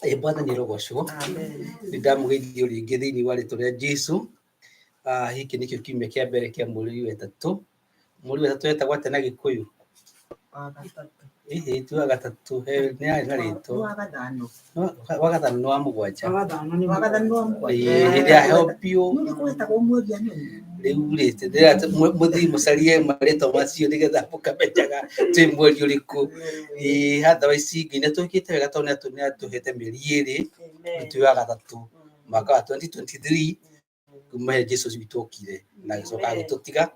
Ĩ Mwathani arogocwo. Amen. Nĩ ndamũgeithio rĩngĩ thĩinĩ wa rĩtwa rĩa Jesu. Ah, gĩkĩ nĩkĩo kiumia kĩa mbere kĩa mweri wa ĩtatũ. Mweri wa ĩtatũ wetagwo atĩa na Gĩkũyũ? Wa gatatũ. Ĩhĩ, ti wa gatatũ, nĩ yarĩ na rĩtwa. Wa gathano. Wa gathano nĩ wa mũgwanja. Wa gathano nĩ Wa gathano nĩ wa mũgwanja. Ĩĩ, hĩndĩ ya heho biũ. Nĩ ũrĩkũ wetagwo mweri anene? Rĩu rĩ, ndĩrera mũthiĩ mũcarie marĩtwa macio nĩgetha mũkamenyaga twĩ mweri ũrĩkũ. Ĩĩ, otherwise Ngai nĩ atwĩkĩte wega tondũ nĩ atũhete mĩeri ĩrĩ, twĩ wa gatatũ mwaka wa 2023 kuma hĩndĩ Jesu witũ okire na agĩcoka agĩtũtiga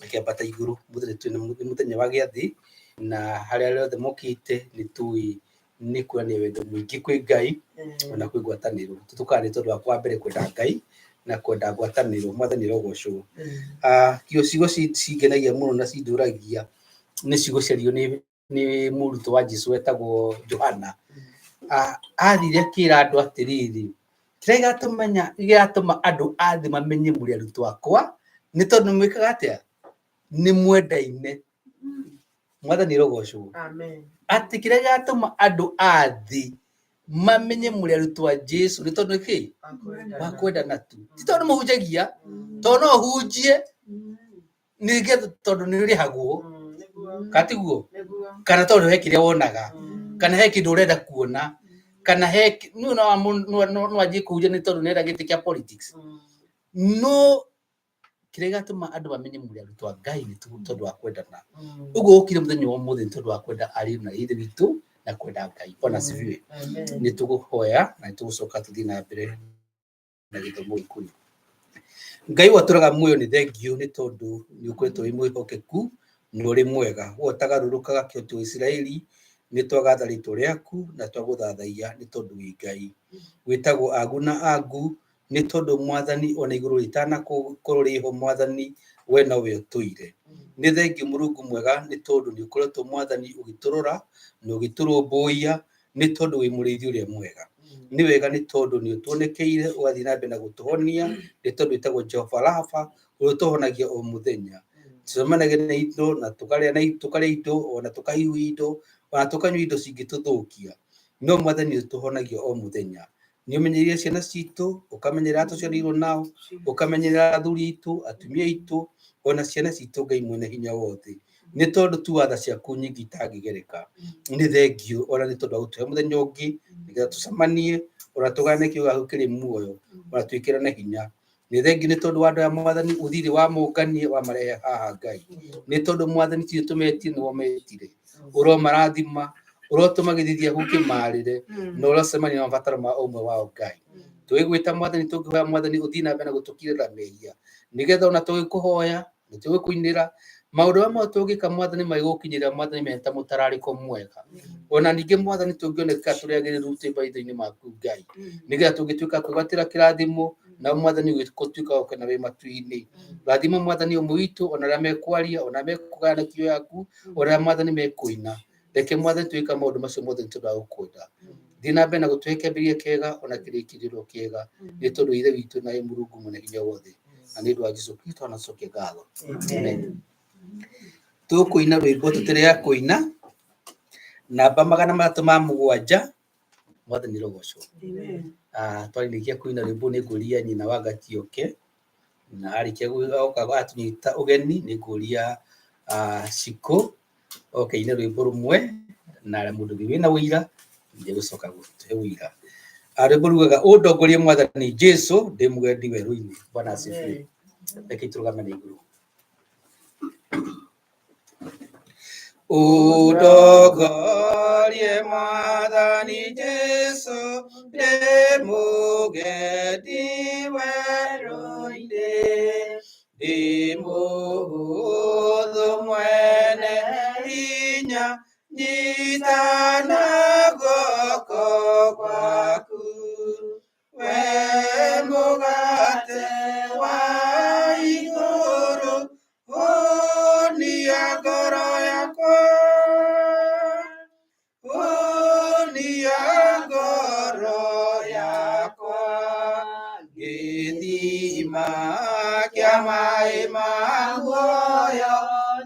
akĩambata igũrũ. Mũthenya twĩna nĩ mũthenya wa gĩathĩ na harĩa rĩothe mokĩte nĩ tũĩ nĩ kuonania wendo mũingĩ kwĩ Ngai ona kwĩ ngwatanĩro. Tũtũkaga nĩ tondũ wa kwa mbere kwenda Ngai na kwenda ngwatanĩro. Mwathani arogocwo. Ah, ciugo cingenagia mũno na cindũragia nĩ ciugo ciario nĩ mũrutwo wa Jesu wetagwo Johana. Ah, athire akĩra andũ atĩrĩrĩ, kĩrĩa gĩgatũma andũ a thĩ mamenye mũrĩ arutwo akwa nĩ tondũ mwĩkaga atĩa? Nĩ mwendaine. Mwathani arogocwo. Amen. Atĩ kĩrĩa gĩgatũma andũ a thĩ mamenye mũrĩ arutwo a Jesu nĩ tondũ kĩ? Wa kwendana tu. Ti tondũ mũhunjagia, tondũ no ũhunjie nĩgetha tondũ nĩ ũrĩhagwo, kana tiguo? Kana tondũ he kĩrĩa wonaga, kana he kĩndũ ũrenda kuona, kana he no no anjie kũhunjia nĩ tondũ nĩarenda gĩtĩ kĩa politics. No kĩrĩa gĩgatũma andũ mamenye mũrĩ arutwo a Ngai nĩ tondũ wa kwendana. Ũguo ũkire mũthenya wa ũmũthĩ nĩ tondũ wa kwenda ariũ na ithe witũ na kwenda Ngai. Bwana asifiwe. Nĩ tũgũhoya na nĩ tũgũcoka tũthiĩ na mbere na gĩthomo gĩkũ. Ngai watũraga muoyo nĩ thengiũ nĩ tondũ nĩ ũkoretwo wĩ mwĩhokeku na ũrĩ mwega. We ũtagarũrũkaga kĩhoti wa Isiraeli, nĩ twagatha rĩtwa rĩaku na twagũthathaiya nĩ tondũ wĩ Ngai. Wĩtagwo Agu na Angu nĩ tondũ Mwathani ona igũrũ rĩtanakorwo rĩho Mwathani we nowe ũtũire. Nĩ thengiũ Mũrungu mwega nĩ tondũ nĩ ũkoretwo Mwathani ũgĩtũrora na ũgĩtũrũmbũiya nĩ tondũ wĩ mũrĩithi ũrĩa mwega. Nĩ wega nĩ tondũ nĩ ũtuonekeire ũgathiĩ na mbere na gũtũhonia nĩ tondũ wĩtagwo Jehova Rafa ũrĩa ũtũhonagia o mũthenya. Tũcemanagia na indo na tũkarĩa na tũkarĩa indo ona tũkahiũhia indo ona tũkanyua indo cingĩtũthũkia. No Mwathani ũtũhonagia o mũthenya. Nĩ ũmenyereire ciana citũ, ũkamenyerera arĩa tũciarĩirwo nao, ũkamenyerera athuri aitũ, atumia aitũ, ona ciana citũ Ngai mwene hinya wothe. Nĩ tondũ tu wa tha ciaku nyingĩ itangĩgereka. Nĩ thengiũ ona nĩ tondũ wa gũtũhe mũthenya ũngĩ nĩgetha tũcemanie ona tũgayane kiugo gĩaku kĩrĩ muoyo ona twĩkĩrane hinya. Nĩ thengiũ nĩ tondũ wa andũ aya Mwathani ũthirĩ wa mũnganie wamarehe haha Ngai. Nĩ tondũ Mwathani ti tũmetie nĩwe ũmetire. Ũromarathima, ũrotũma gĩthithi gĩaku kĩmarĩre na ũrocemania na mabataro ma ũmwe wao Ngai. Tũgĩgwĩta Mwathani tũngĩhoya Mwathani ũthiĩ na mbere na gũtũkirĩra mehia nĩgetha ona tũgĩkũhoya nĩ tũgũkũinĩra maũndũ marĩa mothe tũngĩka Mwathani magĩgũkinyĩra Mwathani me ta mũtararĩko mwega. Ona ningĩ Mwathani tũngĩoneka tũrĩ agĩrĩru twĩ maitho-inĩ maku Ngai nĩgetha tũngĩtuĩka kwĩgwatĩra kĩrathimo na Mwathani ũgĩtuĩka wa gũkena wĩ matu-inĩ. Rathima Mwathani ũmwe witũ ona arĩa mekwaria ona arĩa mekũgayana kiugo gĩaku ona arĩa Mwathani mekũina. Reke Mwathani twĩka maũndũ macio mothe nĩ tondũ wa gũkwenda. Thiĩ na mbere na gũtũhe kĩambĩrĩria kĩega ona kĩrĩkĩrĩro kĩega nĩ tondũ Ithe witũ na wĩ Mũrungu mwene hinya wothe na nĩ ũndũ wa Jesu Kristo anacokia ngatho. Amen. Tũkũina rwĩmbo tũtĩrĩ ya kũina namba 307. Mwathani rogocwo. Ah, twarĩkia kũina rwĩmbo nĩ ngũria nyina wa Ngati oke na arĩkia oka atũnyita ũgeni nĩ ngũria Cikũ oke aine rwĩmbo rũmwe na mũndũ ũngĩ wĩna ũira nĩ egũcoka gũtũhe ũira. Ah, rwĩmbo rugaga ũndongorie Mwathani Jesu ndĩ mũgendi werũ-inĩ. Bwana asifiwe. Reke tũrũgame na igũrũ. Ũndongorie Mwathani Jesu ndĩ mũgendi werũ-inĩ, ndĩ mũhũthũ mwene hinya, nyita na guoko gwaku. We mũgate wa igũrũ, hũnia ngoro yakwa, hũnia ngoro yakwa, gĩthima kĩa maĩ ma muoyo,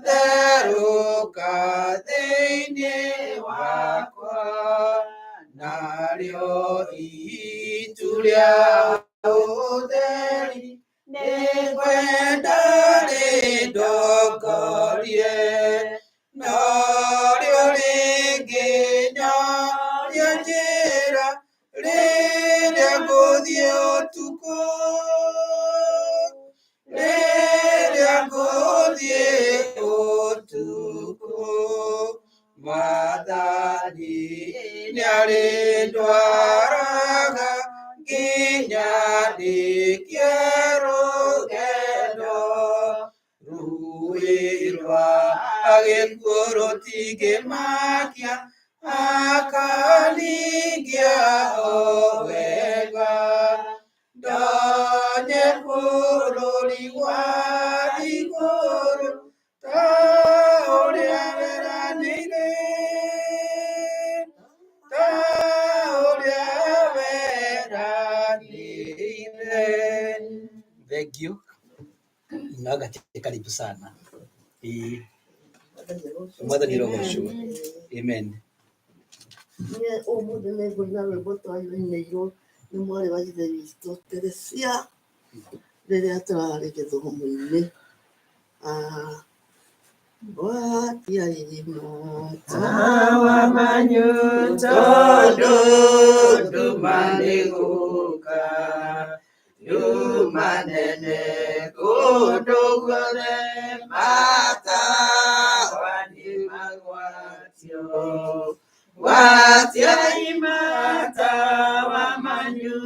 therũka thĩinĩ wakwa. Narĩo itu rĩa ũtheri nĩngwenda rĩndongorie, narĩo rĩngĩnyonia njĩra rĩrĩa ngũthiĩ ũtukũ, rĩrĩa ngũthiĩ ũtukũ. Mwathani nĩarĩndwaraga nginya ndĩkie rũgendo, rũĩ rwa gĩkuũ rũtingĩmakia, akaningia o wega, ndonye bũrũri wa igũrũ ta ũrĩa weranĩire, ta ũrĩa weranĩire. Thank you. Nagatie karibu sana. Ĩĩ, Mwathani arogocwo. Amen. Niĩ ũmũthĩ nĩ ngũina rwĩmbo twainĩirwo nĩ mwarĩ wa ithe witũ Teresia rĩrĩa tũrarĩ gĩthomo-inĩ. Watia mata Tawa manyu tondũ nduma nĩgũka, nduma nene kũndũ guothe, matawa nĩmagwatio. Gwatiai matawa manyu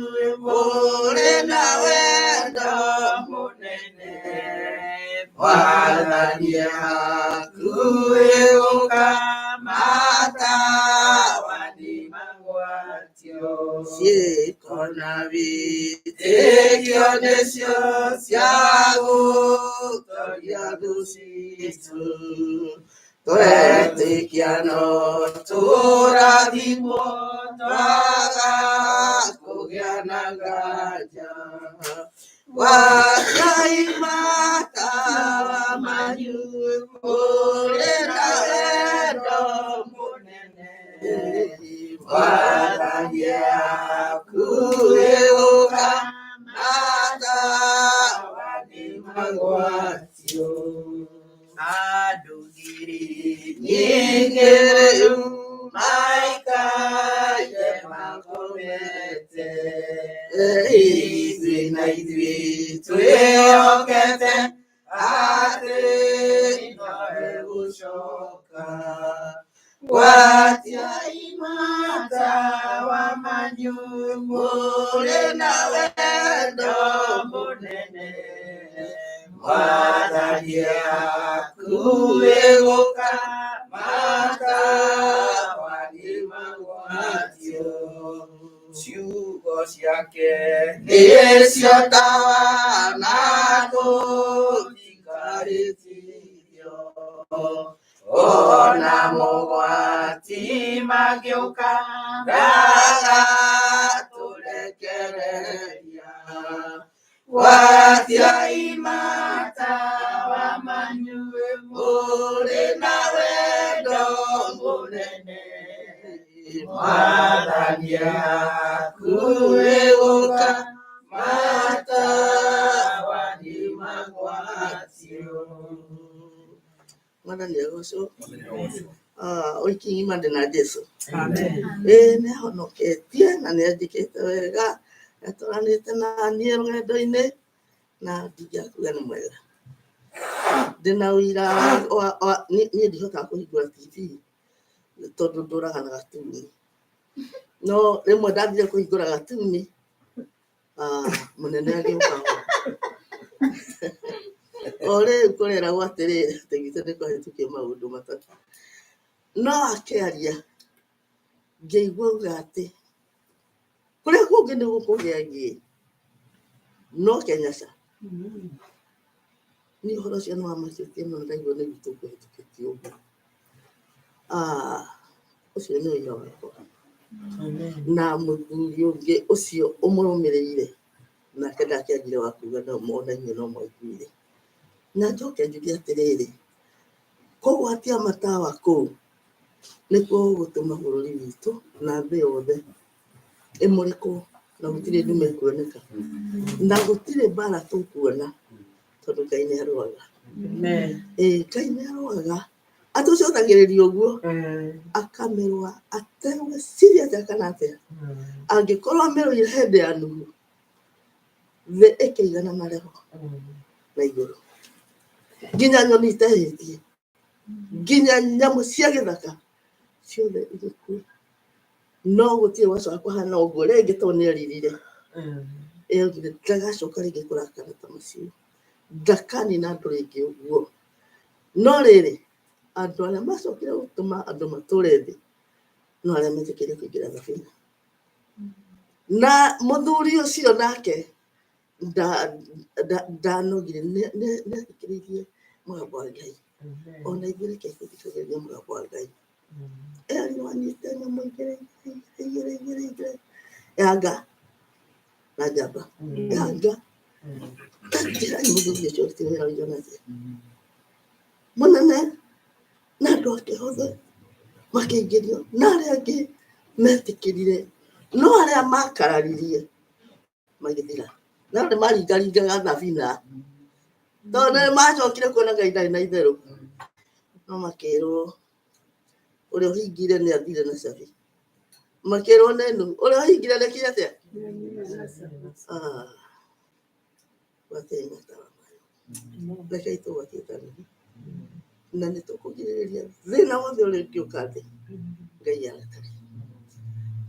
mũrĩ na wendo mũnene, Mwathani hakuhĩ gũka, matawa nĩmagwatio. Ciĩko na Wĩtĩkio nĩcio cia gũtoria thũ citũ, twetĩkia no tũrathimwo, twaga kũgĩa na nganja. Gwatiai matawa manyu mũrĩ na wendo mũnene, Mwathani hakuhĩ gũka, matawa nĩmagwatio. Andũ ngiri nyingĩ rĩu maikaire makomete, ithuĩ na ithuĩ twĩhokete atĩ no egũcoka. Gwatiai matawa manyu mũrĩ na wendo mũnene, Mwathani hakuhĩ gũka, matawa nĩmagwatio. Ciugo ciake nĩcio tawa na tũtikarĩtithio, ona mogwati mangĩũka ndagatũrekereria. Gwatiai matawa manyu mũrĩ na wendo mũnene, Mwathani hakuhĩ gũka, matawa nĩmagwatio. Mwathani agocwo. Ũiki ng'ima ndĩ na Jesũ. Amen. Ĩĩ nĩ ahonoketie na nĩ anjĩkĩte wega, atũranĩte na niĩ rũgendo-inĩ na ndingĩakuga nĩ mwega. Ndĩna ũira niĩ ndihotaga kũhingũra TV tondũ ndũraga na gatuni. No rĩmwe ndathire kũhingũra gatuni, mũnene agĩũka ho. O rĩu kũreragwo atĩrĩrĩ, atĩ gwitũ nĩ kũhĩtũkio maũndũ matatũ. No akĩaria ngĩigua auga atĩ kũrĩa kũngĩ nĩ gũkũgĩa ngĩ, no Kenya ca. Niĩ ũhoro ũcio nĩ wamakĩtie mũno, ndaigua nĩ gwitũ kũhĩtũkĩtio ũguo. Ũcio nĩ ũira wakwa. Na mũthuri ũngĩ ũcio ũmũrũmĩrĩire nake ndakĩagire wa kuga no ona inyuĩ no mwaiguire. Na njoke njuge atĩrĩrĩ, kũgwatia matawa kũu nĩkuo gũgũtũma bũrũri witũ na thĩ yothe Ĩmũrĩkwo na gũtirĩ ndume ĩkuoneka na gũtirĩ mbara tũkuona tondũ Ngai nĩ arũaga. Ĩĩ Ngai nĩ arũaga atũcũthagĩrĩria ũguo akamĩrũa ategwĩciria atĩa kana atĩa. Angĩkorwo amĩrũire hĩndĩ ya Nuhu, thĩ ĩkĩigana na level na igũrũ, nginya nyoni itehĩtie, nginya nyamũ cia gĩthaka ciothe igĩkua, no gũtirĩ gwacoka kũhana ũguo rĩngĩ tondũ nĩ eririre. Augire ndagacoka rĩngĩ kũrakara ta macio, ndakanina andũ rĩngĩ ũguo. No rĩrĩ, andũ arĩa macokire gũtũma andũ matũre thĩ no arĩa metĩkĩrie kũingĩra thabina. Na mũthuri ũcio nake ndanogire, nĩ athikĩrĩirie mũgambo wa Ngai. Ona ithuĩ reke tũthikagĩrĩrie mũgambo wa Ngai. Erirwo anyite nyamũ igĩrĩ igĩrĩ igĩrĩ igĩrĩ, yanga na njamba, yanga. Tanjĩrai mũthuri ũcio ũrutire wĩra ũigana atĩa mũnene, na andũ ake othe makĩingĩrio, na arĩa angĩ metĩkĩrire, no arĩa makararirie magĩthira. No nĩ maringaringaga thabina tondũ nĩ macokire kuona Ngai ndarĩ na itherũ, no makĩrwo ũrĩa ũhingire nĩ athire na cabi, makĩrwo nĩ Nuhu ũrĩa ũhingire nĩ kĩ atĩa. Ah, gwatĩi matawa mayo, rekei tũgwatie ta Nuhu na nĩ tũkũgirĩrĩria thĩna wothe ũrĩa ũngĩũka thĩ. Ngai arakare,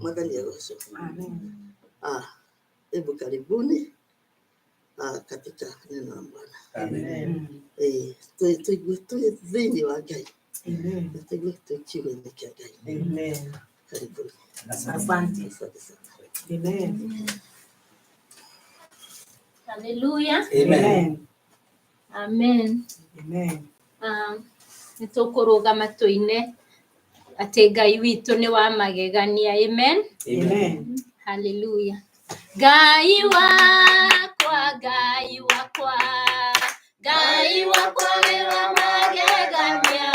Mwathani agocwo. Ah, hebu karibuni katika neno la Bwana. Eh, tũigue twĩ thĩinĩ wa Ngai na tũigue twĩ kiugo-inĩ kĩa Ngai. Karibuni. Asante. Asante sana. Amen. Hallelujah. Amen. Amen. Amen. Nĩ tũkũrũgama tũine atĩ Ngai witũ nĩ wa magegania. Amen. Amen. Hallelujah. Ngai wakwa, Ngai wakwa, Ngai wakwa wĩ wa magegania.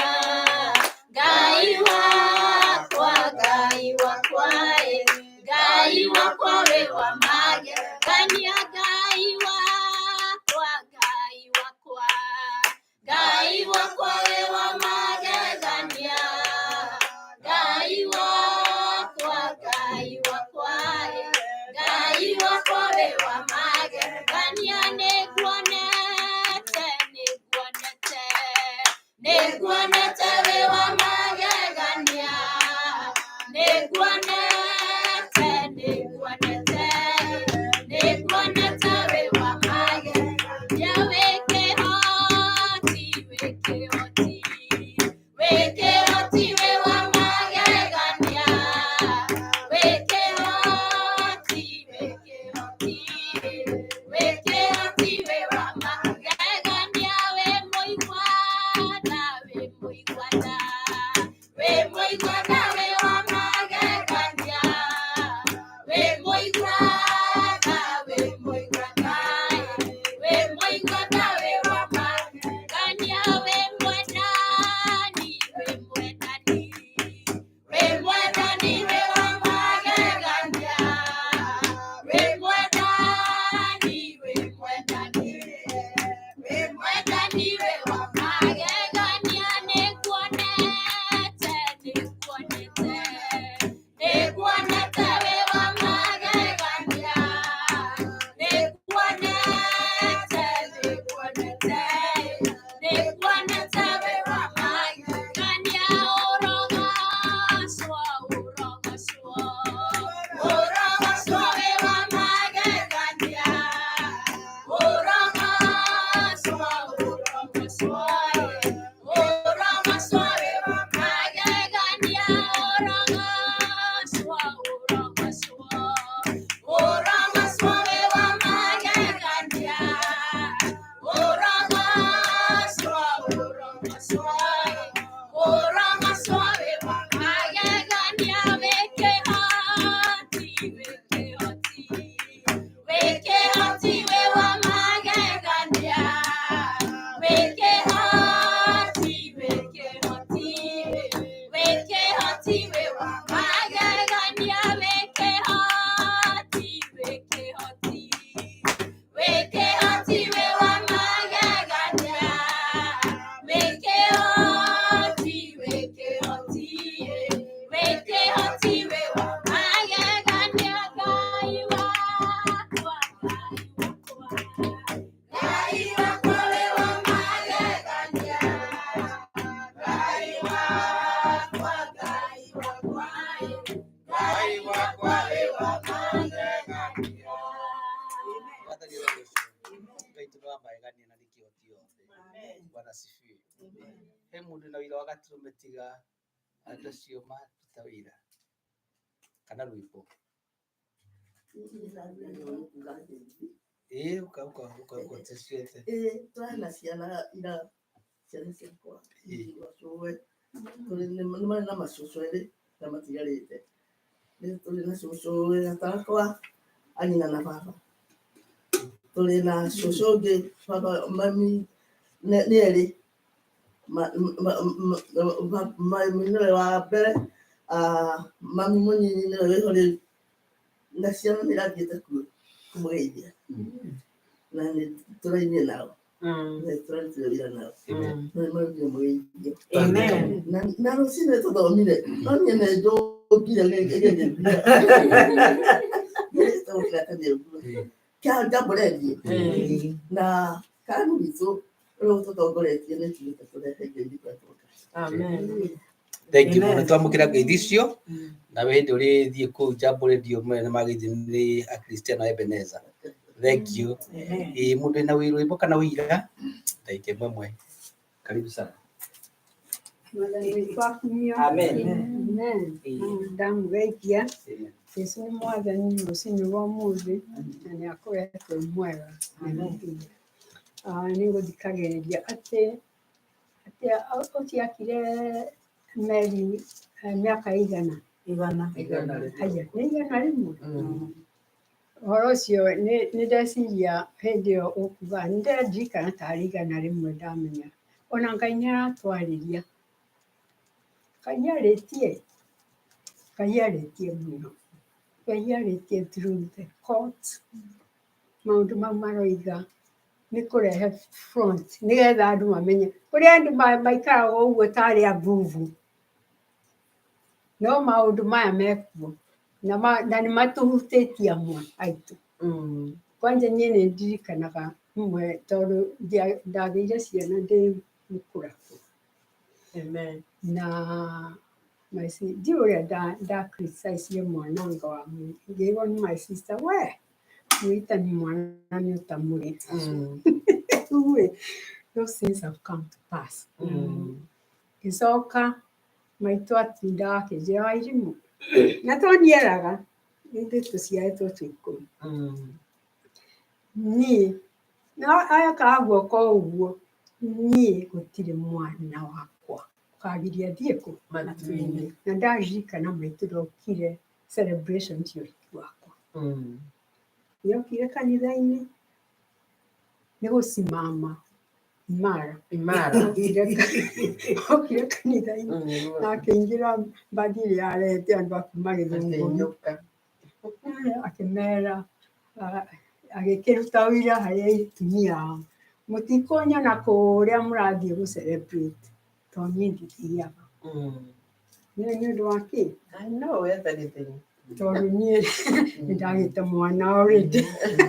Ngai wakwa, Ngai wakwa, eh. Ngai wakwa wĩ wa magegania. Ngai wakwa, Ngai wakwa, Ngai wakwa wĩ wa magegania. Ngai wakwa, Ngai wakwa, eh. Ngai wakwa wĩ wa magegania. Nĩnguonete, nĩnguonete, Andũ acio maruta wĩra kana rwĩmbo. Ĩĩ, ũka ũka ũka ũka ciothe. Ĩĩ, tũrarĩ na ciana ira, ciana ciakwa cũwe tũrĩ nĩ marĩ na macũcũ erĩ na matigarĩte. Nĩ tũrĩ na cũcũ wĩ gatagatĩ a nyina na baba, tũrĩ na cũcũ ũngĩ baba mami nĩ erĩ, mami nĩwe wa mbere, mami mũnini nĩwe wĩho rĩu, na ciana nĩ irathiĩte kuo kũmũgeithia na nĩ tũrainie nao na tũrarutire wĩra nao na nĩ marutire mũgeithio. Amen. Na rũcinĩ tũthomire no niĩ nĩ njũkire ngĩgĩthia ngĩrĩte tene ũguo kĩa njambũrerie na kanu witũ ũrĩa ũtũtongoretie nĩ tugĩte tũrehe ngeithi kũrĩa twoka. Amen. Thank you Amen. mũno, twamũkĩra ngeithi icio nawe hĩndĩ ũrĩthiĩ kũu Jambo Radio mwene nĩ mageithio nĩ Akristiano a Ebeneza. Thank you. Amen. Ĩĩ, mũndũ wĩna rwĩmbo kana wĩira ndagĩka ĩmwe ĩmwe, karibu sana. Mwathani witũ akumio. Amen. Amen. Ĩĩ. Ndamũgeithia. Amen. Jesu nĩ mwathani rũcinĩ rwa ũmũthĩ na nĩ akoretwo e mwega. Nĩ ngũthikagĩrĩria atĩ ũtiakire meri mĩaka igana. Igana. Haya, nĩ 100. Ũhoro ũcio nĩ ndeciria hĩndĩ ĩyo ũkuga nĩ ndirikana tarĩ 100 ndamenya. Ona Ngai nĩ aratwarĩria. Ngai nĩ arĩtie. Ngai arĩtie mũno. Ngai arĩtie through the court. Maũndũ mau maroiga nĩ kũrehe front nĩgetha andũ mamenye. Kũrĩ andũ maikaraga ũguo tarĩ ambubu. No maũndũ maya mekuo na nĩ matũhutĩtie amwe aitũ. Kwanja niĩ nĩ ndirikanaga imwe tondũ ndagĩire ciana ndĩ mũkũrakũ. Amen. Na ndiũĩ ũrĩa nda criticize mwananga wa ngĩrwo nĩ my sister, we mwĩtani mwana nĩ ũtamũrĩ. Rĩu those things have come to pass. Ngĩcoka maitũ atindaga akĩnjĩra Wairimũ na to nieraga ithuĩ tũciarĩtwo twĩ 10. Niĩ no ekaga guoko ũguo, niĩ gũtirĩ mwana wakwa ũkagiria thiĩ kũ Matu-inĩ. Na ndaririkana maitũ ndokire celebration cia ũhiki wakwa. Nĩokire kanitha-inĩ nĩ gũcimama imara. Imara. Okire kanitha-inĩ na akĩingĩra mbathi ĩrĩa yarehete andũ a kuma Gĩthũngũri. Akĩinũka. Akĩmera, agĩkĩruta ũira harĩ atumia ao, mũtikũnyona kũrĩa mũrathiĩ gũ celebrate tondũ niĩ ndithiaga. Nĩ ũndũ wa kĩ? I know everything. Tondũ niĩ nĩ ndagĩte mwana already.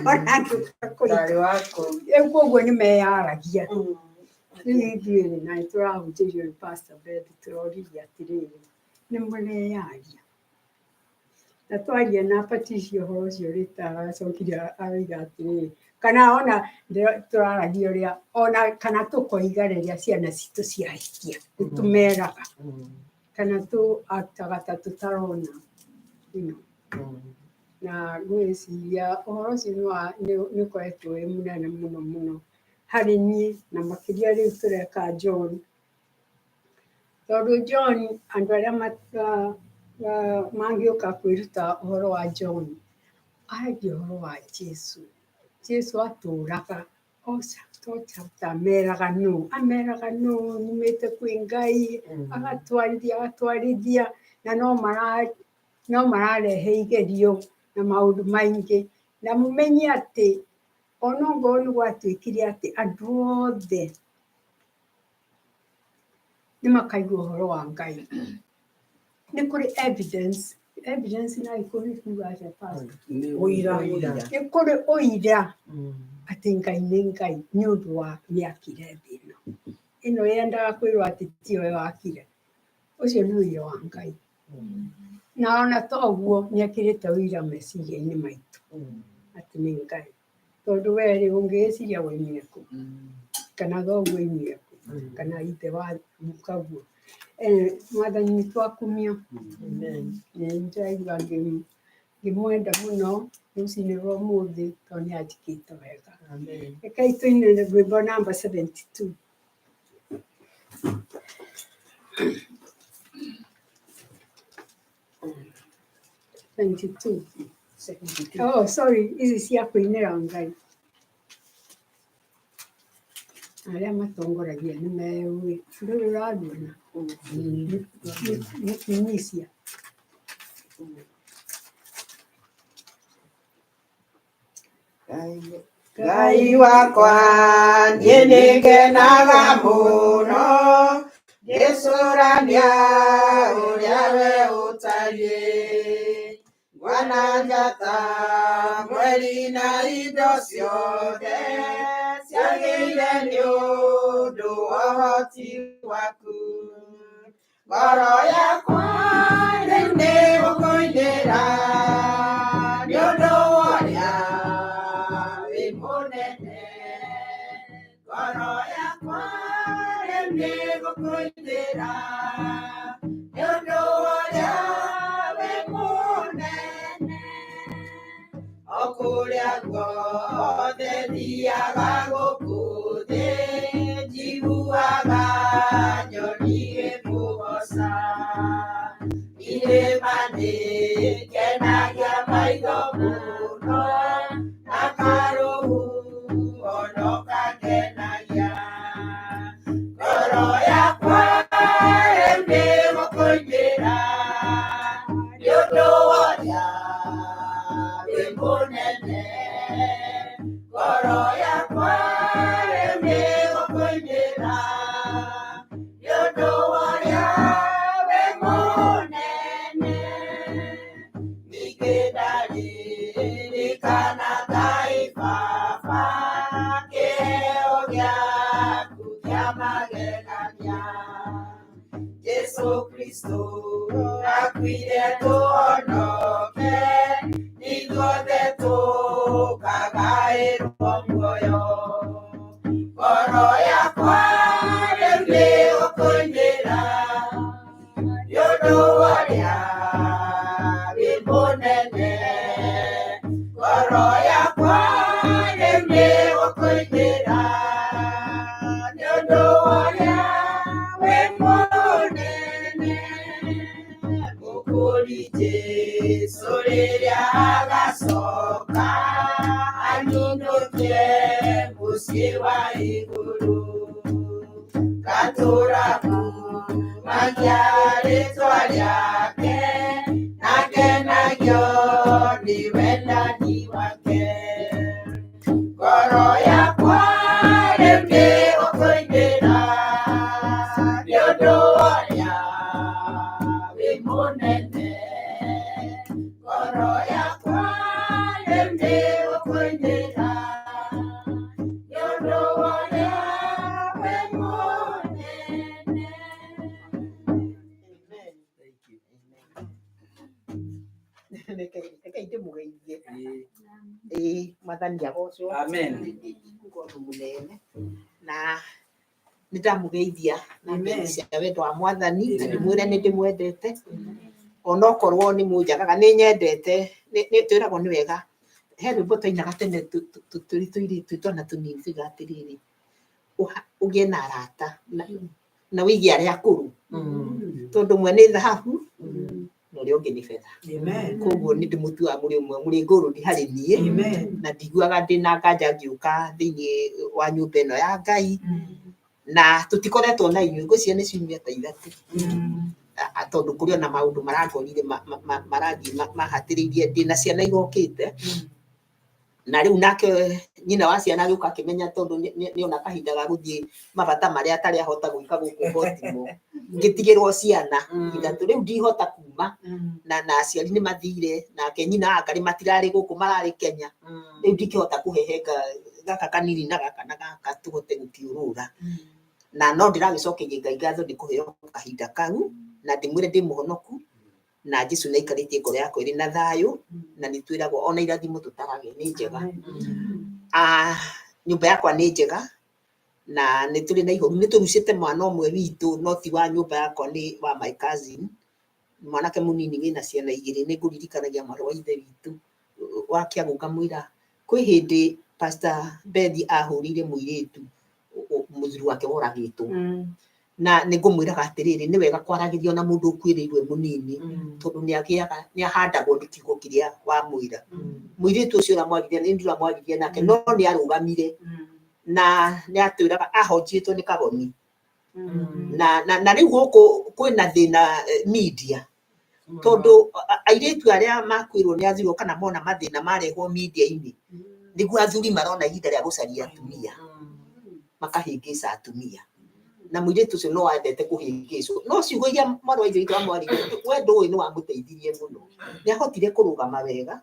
Ona ngĩũka kũhika. Ndarĩ wa kũu. Rĩu koguo nĩ meyaragia. Rĩu ithuĩ rĩ, na nĩ tũrahunjĩirio nĩ Pastor Beth tũroririe atĩrĩrĩ, nĩ mũreyaria. Na twaria na Patricia ũhoro ũcio rĩta aracokire aroiga atĩrĩrĩ, kana ona tũraragia ũrĩa ona kana tũkoiga rĩrĩa ciana citũ ciahikia, nĩ tũmeraga kana tũ-actaga ta tũtarona. Na ngwĩciria ũhoro ũcio nĩ ũkoretwo wĩ mũnene mũno mũno harĩ niĩ na makĩria rĩu tũreka John. Tondũ John, andũ arĩa mangĩũka kwĩruta ũhoro wa John, aragia ũhoro wa Jesu. Jesu atũraga o chapter o chapter ameraga nũ, ameraga nũ nyumĩte kwĩ Ngai, agatwarithia agatwarithia na no mararehe igerio na maũndũ maingĩ. Na mũmenye atĩ ona ongorwo nĩ gwatuĩkire atĩ andũ othe nĩ makaigua ũhoro wa Ngai. Nĩ kũrĩ evidence, evidence na Gĩkũyũ nĩ kuga atĩa pastor? Ũira. Nĩ kũrĩ ũira atĩ Ngai nĩ Ngai nĩ ũndũ wa nĩakire thĩ ĩno. Ĩno yendaga kwĩrwo atĩ tiyo wakire. Ũcio nĩ ũira wa Ngai. Na ona to ũguo nĩ ekĩrĩte ũira meciria-inĩ maitũ atĩ nĩ Ngai. Tondũ we rĩ ũngĩgĩciria woimire kũ? Kana thoguo oimire kũ? Kana ithe wa mũkaguo. Mwathani witũ akumio. Nĩ ndĩraigua ngĩmwenda mũno rũcinĩ rwa ũmũthĩ tondũ nĩ anjĩkĩte wega. Rekei tũine rwĩmbo namba 72. 22. Oh, sorry, ici cia kũinĩra Ngai. Arĩa matongoragia nĩ meũĩ. Ndũrĩ ũraruona? Nĩ Tunisia. Ngai wakwa niĩ nĩngenaga mũno ngĩcũrania ũrĩa we ũtariĩ ngwana njata mweri na indo ciothe ciagĩire nĩ ũndũ wa ũhoti waku ngoro yakwa rĩu nĩ gũkũinĩra nĩ ũndũ wa ũrĩa wĩ mũnene ngoro yakwa rĩu nĩ gũkũinĩra nĩ ũndũ wa ũrĩa wĩ mũnene o kũrĩa guothe thiaga gũkũ thĩ njiguaga nyoni igĩkũgooca irĩma nĩngenagia maitho mũno na karũhuho no kangenagia ngoro yakwa rĩu nĩ gũkũinĩra nĩ ũndũ wa ũrĩa wĩ mũnene ngoro yakwa rĩu nĩ gũkũinĩra nĩ ũndũ wa ũrĩa wĩ mũnene ningĩ ndaririkana Ngai Baba kĩheo gĩaku kĩa magegania Jesu Kristo akuire tũhonoke ithuothe tũkagaĩrwo muoyo ngoro yakwa rĩu nĩ gũkũinĩra nĩ ũndũ wa ũrĩa wĩ mũnene ngoro yakwa rĩu nĩ gũkũinĩra nĩ ũndũ wa ũrĩa wĩ mũnene mũkũri Jesũ rĩrĩa agacoka anyinũkie mũciĩ wa igũrũ ngatũũra kumagia rĩtwa rĩake na ngenagio nĩ wendani wake ngoro yakwa rĩu nĩ gũkũinĩra nĩ ũndũ wa ũrĩa wĩ mũnene ngoro yakwa rĩu nĩ gũkũinĩra nĩ ũndũ wa ũrĩa wĩ mũnene. Thank you. Reke ndĩmũgeithie. Ĩĩ mwathani agocwo. Amen. Ndĩigua ũndũ mũnene na nĩ ndamũgeithia na ngeithi cia wendo wa mwathani na ndĩmwĩre nĩ ndĩmwendete onokorwo nĩ mũnjagaga nĩ nyendete nĩ twĩragwo nĩ wega he rwĩmbo twainaga tene tũrĩ tũirĩtu twĩ twana tũnini tuigaga atĩrĩrĩ ũgĩe na arata na wĩige arĩa akũrũ tondũ ũmwe nĩ thahabu na ũrĩa ũngĩ nĩ betha koguo nĩ ndĩmũtuaga mũrĩ ũmwe mũrĩ ngũrũni harĩ niĩ na ndiguaga ndĩna nganja ngĩũka thĩinĩ wa nyũmba ĩno ya Ngai na tũtikoretwo na inyuĩ ngwĩciria nĩ ciumia ta ithatũ tondũ kũrĩ ona maũndũ marangorire marathiĩ mahatĩrĩirie ndĩna ciana igokĩte na rĩu nake nyina wa ciana agĩũka akĩmenya tondũ nĩona kahinda ga gũthiĩ mabata marĩa atarĩ ahota gwĩka gũkũ Baltimore ngĩtigĩrwo ciana ithatũ rĩu ndihota kuma na aciari nĩ mathire nake nyina wa ngarĩ matirarĩ gũkũ mararĩ Kenya rĩu ndingĩhota kũhehenga gaka kanini na gaka na gaka tũhote gũkĩũrũra na no ndĩragĩcokeria Ngai ngatho nĩ kũheo kahinda kau na ndĩmwĩre ndĩ mũhonoku na Jesũ nĩ aikarĩtie ngoro yakwa ĩrĩ na thayũ na nĩ twĩragwo ona irathimo tũtarage nĩ njega. Nyũmba yakwa nĩ njega Na nĩ tũrĩ na ihoru, nĩ tũrucĩte mwana ũmwe witũ, no ti wa nyũmba yakwa, nĩ wa my cousin, mwanake mũnini wĩna ciana igĩrĩ. Nĩ ngũririkanagia mwarĩ wa ithe witũ wa Kĩago, ngamwĩra kwĩ hĩndĩ Pastor Bethi ahũrĩire mũirĩtu mũthuri wake woragĩtwo, na nĩ ngũmwĩraga atĩrĩrĩ, nĩ wega kwaragĩria na mũndũ ũkuĩrĩirwo e mũnini, tondũ nĩ agĩaga, nĩ ahandagwo nĩ kiugo kĩrĩa wamwĩra. Mũirĩtu ũcio ũramwaririe, nĩ ndĩramwaririe nake, no nĩ arũgamire na nĩ atwĩraga ahonjĩtwo nĩ kagoni. Na rĩu gũkũ kwĩna thĩna media, tondũ airĩtu arĩa makuĩrwo nĩ athuri kana mona mathĩna marehwo media-inĩ, nĩguo athuri marona ihinda rĩa gũcaria atumia, makahĩngĩca atumia. Na mũirĩtu ũcio no endete kũhĩngĩcwo, no ciugo iria mwarĩ wa ithe witũ amwaririe, we ndũĩ, nĩ wamũteithirie mũno. Nĩ ahotire kũrũgama wega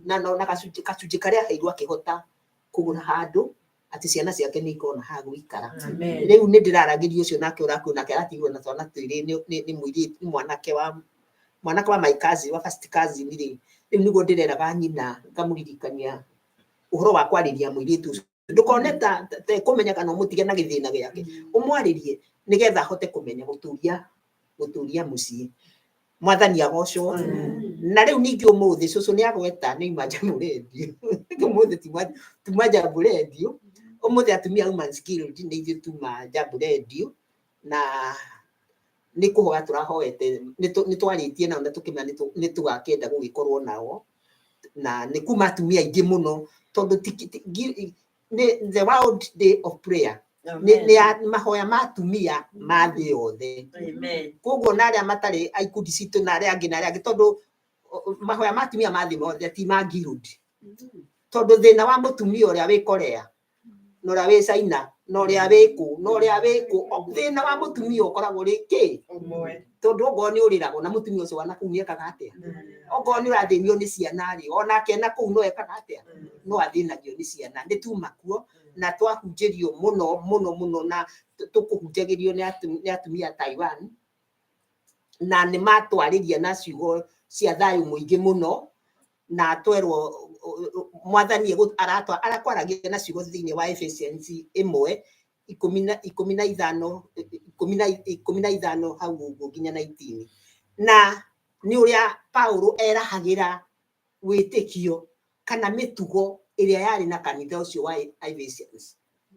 na na gacunjĩ karĩa aheirwo akĩhota kũgũra handũ atĩ ciana ciake nĩ ikona ha gũikara. Rĩu nĩ ndĩraragĩria ũcio nake ũrakuo, nake aratigwo na twana twĩrĩ, nĩ mũirĩtu, nĩ mwanake wa my cousin, wa first cousin rĩ. Rĩu nĩguo ndĩreraga nyina, ngamũririkania ũhoro wa kwarĩria mũirĩtu ũcio, ndũkone ta kũmenya kana ũmũtige na gĩthĩna gĩake, ũmwarĩrie nĩgetha ahote kũmenya gũtũria mũciĩ. Mwathani agocwo. Na rĩu ningĩ ũmũthĩ cũcũ nĩ agweta nĩ ima Jambo Radio. Ũmũthĩ tuma Jambo Radio, ũmũthĩ atumia Women's Guild nĩ ithuĩ tuma Jambo Radio, na nĩ kũhoya tũrahoete, nĩ twarĩtie nao na tũkĩmenya nĩ tũgakĩenda gũgĩkorwo nao, na nĩ kuma atumia aingĩ mũno, tondũ nĩ the World Day of Prayer, nĩ ya mahoya ma atumia ma thĩ yothe. Koguo na arĩa matarĩ a ikundi citũ na arĩa angĩ na arĩa angĩ, tondũ mahoya ma atumia ma thĩ mothe ti ma guild, tondũ thĩna wa mũtumia ũrĩa wĩ Korea na ũrĩa wĩ China na ũrĩa wĩ kũ na ũrĩa wĩ kũ, thĩna wa mũtumia ũkoragwo ũrĩ kĩ? Tondũ okorwo nĩ ũrĩragwo na mũtumia ũcio wa nakũu nĩ ekaga atĩa? Okorwo nĩ ũrathĩnio nĩ ciana rĩ, onake na kũu no ekaga atĩa? No athĩnagio nĩ ciana. Nĩ tuma kuo na twahunjĩrio mũno mũno mũno, na tũkũhunjagĩrio nĩ atumia a Taiwan, na nĩ matwarĩria na ciugo cia thayũ mũingĩ mũno, na twerwo mwathani arakwaragia na ciugo thĩinĩ wa Ephesians 1 15, 15 hau ũguo nginya 19, na nĩ ũrĩa Paulo erahagĩra wĩtĩkio kana mĩtugo ĩrĩa yarĩ na kanitha ũcio wa Ephesians.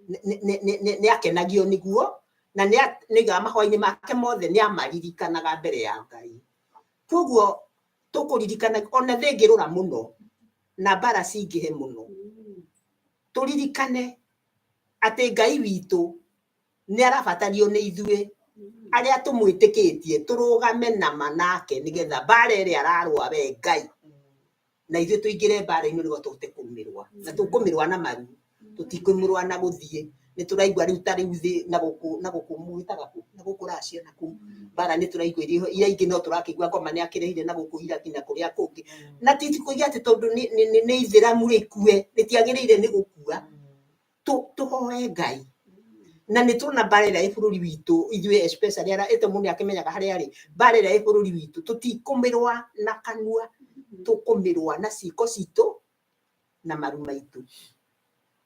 Nĩ akenagio nĩguo, na nĩ nĩoigaga mahoya-inĩ make mothe nĩ amaririkanaga mbere ya Ngai. Koguo tũkũririkana ona thĩ ĩngĩrũra mũno na mbara cingĩhe mũno, tũririkane atĩ Ngai witũ nĩ arabatario nĩ ithuĩ arĩa tũmwĩtĩkĩtie tũrũgame nama nake, nĩgetha mbara ĩrĩa ararũa we Ngai na ithuĩ tũingĩre mbara-inĩ nĩguo tũhote kũmĩrũa. Na tũkũmĩrũa na maru, tũtikũmĩrũa na gũthiĩ. Nĩ tũraigua rĩu ta rĩu thĩ na gũkũ mwĩtaga kũ, na gũkũ Russia na kũu mbara nĩ tũraigua irĩ iria ingĩ, no tũrakĩigua ngoma nĩ akĩrehire na gũkũ Iraq na kũrĩa kũngĩ. Na ti kũiga atĩ tondũ nĩ ithĩramu rĩkue, rĩtiagĩrĩire nĩ gũkua. Tũhoe Ngai, na nĩ tuona mbara ĩrĩa ĩ bũrũri witũ ithuĩ, especially arĩa ĩte mũndũ akĩmenyaga harĩa arĩ, mbara ĩrĩa ĩ bũrũri witũ tũtikũmĩrũa na kanua, tũkũmĩrũa na ciĩko citũ na maru maitũ.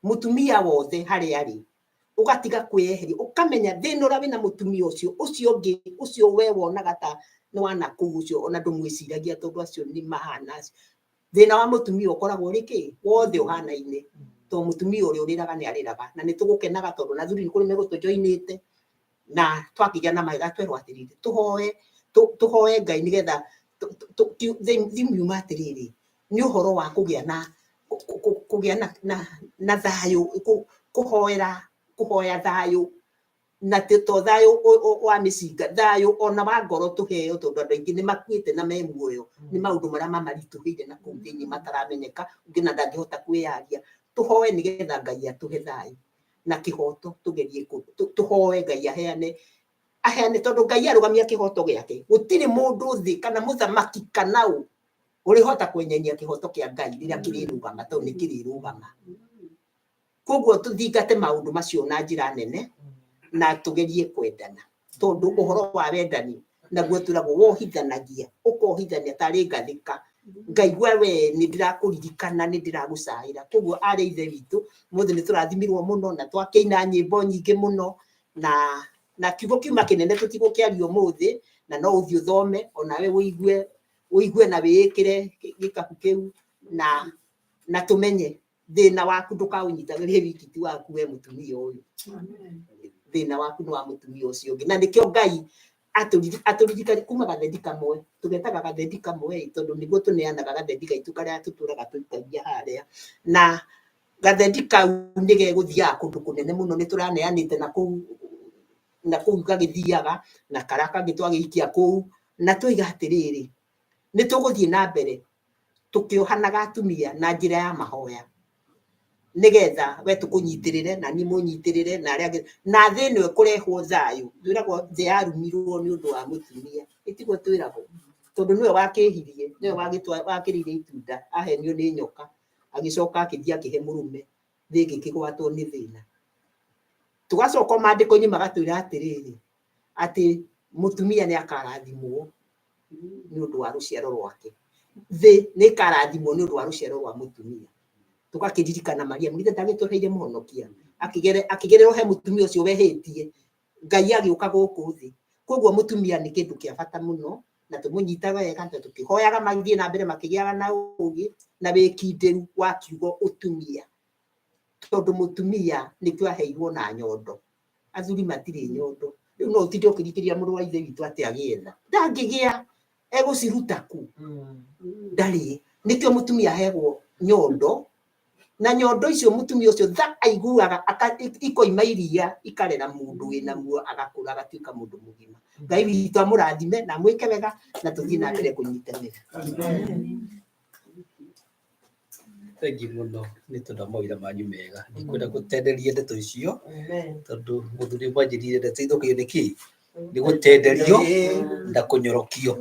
Mũtumia wothe harĩa arĩ, ũgatiga kwĩyeheria, ũkamenya thĩna ũrĩa wĩna mũtumia ũcio ũcio ũngĩ, ũcio we wonaga ta nĩ wa nakũu, ũcio ona ndũmwĩciragia, tondũ acio nĩ mahana acio. Thĩna wa mũtumia ũkoragwo ũrĩ kĩ? Wothe ũhanaine, tondũ mũtumia ũrĩa ũrĩraga nĩ arĩraga, na nĩ tũgũkenaga tondũ na athuri nĩ kũrĩ megũtũjoinĩte, na twakĩgĩa na mahĩga twerwo atĩrĩrĩ, tũhoe Ngai nĩgetha thimu yuma atĩrĩrĩ, nĩ ũhoro wa kũgĩa na thayũ, kũhoera, kũhoya thayũ, na to thayũ wa mĩcinga, thayũ ona wa ngoro tũheo, tondũ andũ aingĩ nĩ makuĩte na me muoyo nĩ maũndũ marĩa mamaritũhĩire na kũu thĩinĩ mataramenyeka, ũngĩ na ndangĩhota kwĩyaria. Tũhoe nĩgetha Ngai atũhe thayũ na kĩhoto, tũgerie tũhoe Ngai aheane, tondũ Ngai arũgamia kĩhoto gĩake, gũtirĩ mũndũ thĩ kana mũthamaki kana ũ ũrĩhota kwenyenya kĩhoto kĩa Ngai rĩrĩa kĩrĩrũgama, tondũ nĩ kĩrĩrũgama. Koguo tũthingate maũndũ macio na njĩra nene na tũgerie kwendana, tondũ ũhoro wa wendani naguo twĩragwo wohithanagia, ũkohithania tarĩ ngathĩka. Ngaigua we nĩ ndĩrakũririkana, nĩ ndĩragũcaĩra. Koguo arĩ ithe witũ mũthĩ nĩ tũrathimirwo mũno na twakĩina nyĩmbo nyingĩ mũno, na kiugo kiuma kĩnene tũtigũkĩaria ũmũthĩ, na no ũthiĩ ũthome onawe ũigue ũigue na wĩĩkĩre gĩkabu kĩu, na tũmenye thĩna waku ndũkaũnyitagĩrie wiki ti waku we mũtumia ũyũ, thĩna waku nĩ wa mũtumia ũcio ũngĩ. Na nĩkĩo Ngai atũririkania kuma gathendi kamwe, tũgetaga gathendi kamwe ĩ, tondũ nĩguo tũneanaga gathendi gaitũ karĩa tũtũraga tũikagia harĩa, na gathendi kau nĩ gegũthiaga kũndũ kũnene mũno, nĩ tũraneanĩte na kũu na kũu gagĩthiaga, na karĩa kangĩ twagĩikia kũu, na twoiga atĩrĩrĩ, nĩ tũgũthiĩ na mbere tũkĩohanaga atumia na njĩra ya mahoya, nĩgetha we tũkũnyitĩrĩre na niĩ mũnyitĩrĩre na arĩa angĩ, na thĩ ĩno ĩkũrehwo thayũ. Twĩragwo thĩ yarumirwo nĩ ũndũ wa mũtumia, ĩtiguo twĩragwo, tondũ nĩwe wakĩhirie, nĩwe wakĩrĩire itunda, ahenio nĩ nyoka, agĩcoka akĩthiĩ akĩhe mũrũme, thĩ ĩgĩkĩgwatwo nĩ thĩna. Tũgacoka maandĩko-inĩ magatwĩra atĩrĩrĩ, atĩ mũtumia nĩ akarathimwo nĩ ũndũ wa rũciaro rwake, thĩ nĩ ĩkarathimwo nĩ ũndũ wa rũciaro rwa mũtumia. Tũgakĩririkana Mariamu, githĩ ndagĩtũheire mũhonokia, akĩgererwo he mũtumia ũcio wehĩtie, Ngai agĩũka gũkũ thĩ. Koguo mũtumia nĩ kĩndũ kĩa bata mũno, na tũmũnyitaga wega, na tũkĩhoyaga mathiĩ na mbere makĩgĩaga na ũgĩ na wĩkindĩru wa kiugo ũtumia, tondũ mũtumia nĩkĩo aheirwo na nyondo, athuri matirĩ nyondo. Rĩu no ũtinde ũkĩringĩrĩria mũrũ wa ithe witũ atĩ agĩe tha, ndangĩgĩa, egũciruta kũ? Ndarĩ. Nĩkĩo mũtumia aheagwo nyondo, na nyondo icio mũtumia ũcio tha aiguaga ikoima iria ikarera mũndũ wĩna muoyo, agakũra agatuĩka mũndũ mũgima. Ngai witũ amũrathime na amwĩke wega, na tũthiĩ na mbere kũnyitanĩra. Thengiũ mũno nĩ tondũ wa mawĩra manyu mega. Ndikwenda gũtenderia ndeto icio, tondũ mũthuri ũmwe anjĩrire ndeto ithũkagio nĩ kĩ? Nĩ gũtenderio na kũnyorokio.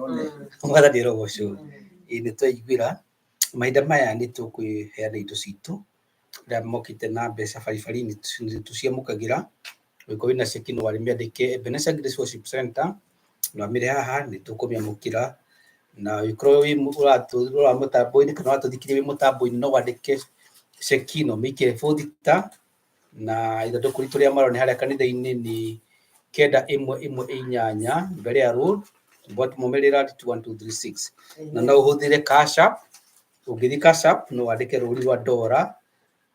Mwathani arogocwo. Ĩĩ nĩ twaiguĩra mahinda maya nĩ tũkũheana indo citũ, arĩa mokĩte na mbeca baribari nĩ tũciamũkagĩra. Ũngĩkorwo wĩna ceki no wamĩandĩke Ebenezer Grace Worship Center na wamĩrehe haha nĩ tũkũmĩamũkĩra. Na ũngĩkorwo wĩ ũratũrora mũtambo-inĩ kana ũratũthikĩrĩria wĩ mũtambo-inĩ no wandĩke ceki na ũmĩikie bũthita, na ithandũkũ ritũ rĩa marũa nĩ harĩa kanitha-inĩ nĩ 9118 Berea Road, Baltimore, Maryland 21236. Na no ũhũthĩre Cash App, ũngĩthiĩ Cash App no wandĩke rũri rwa dora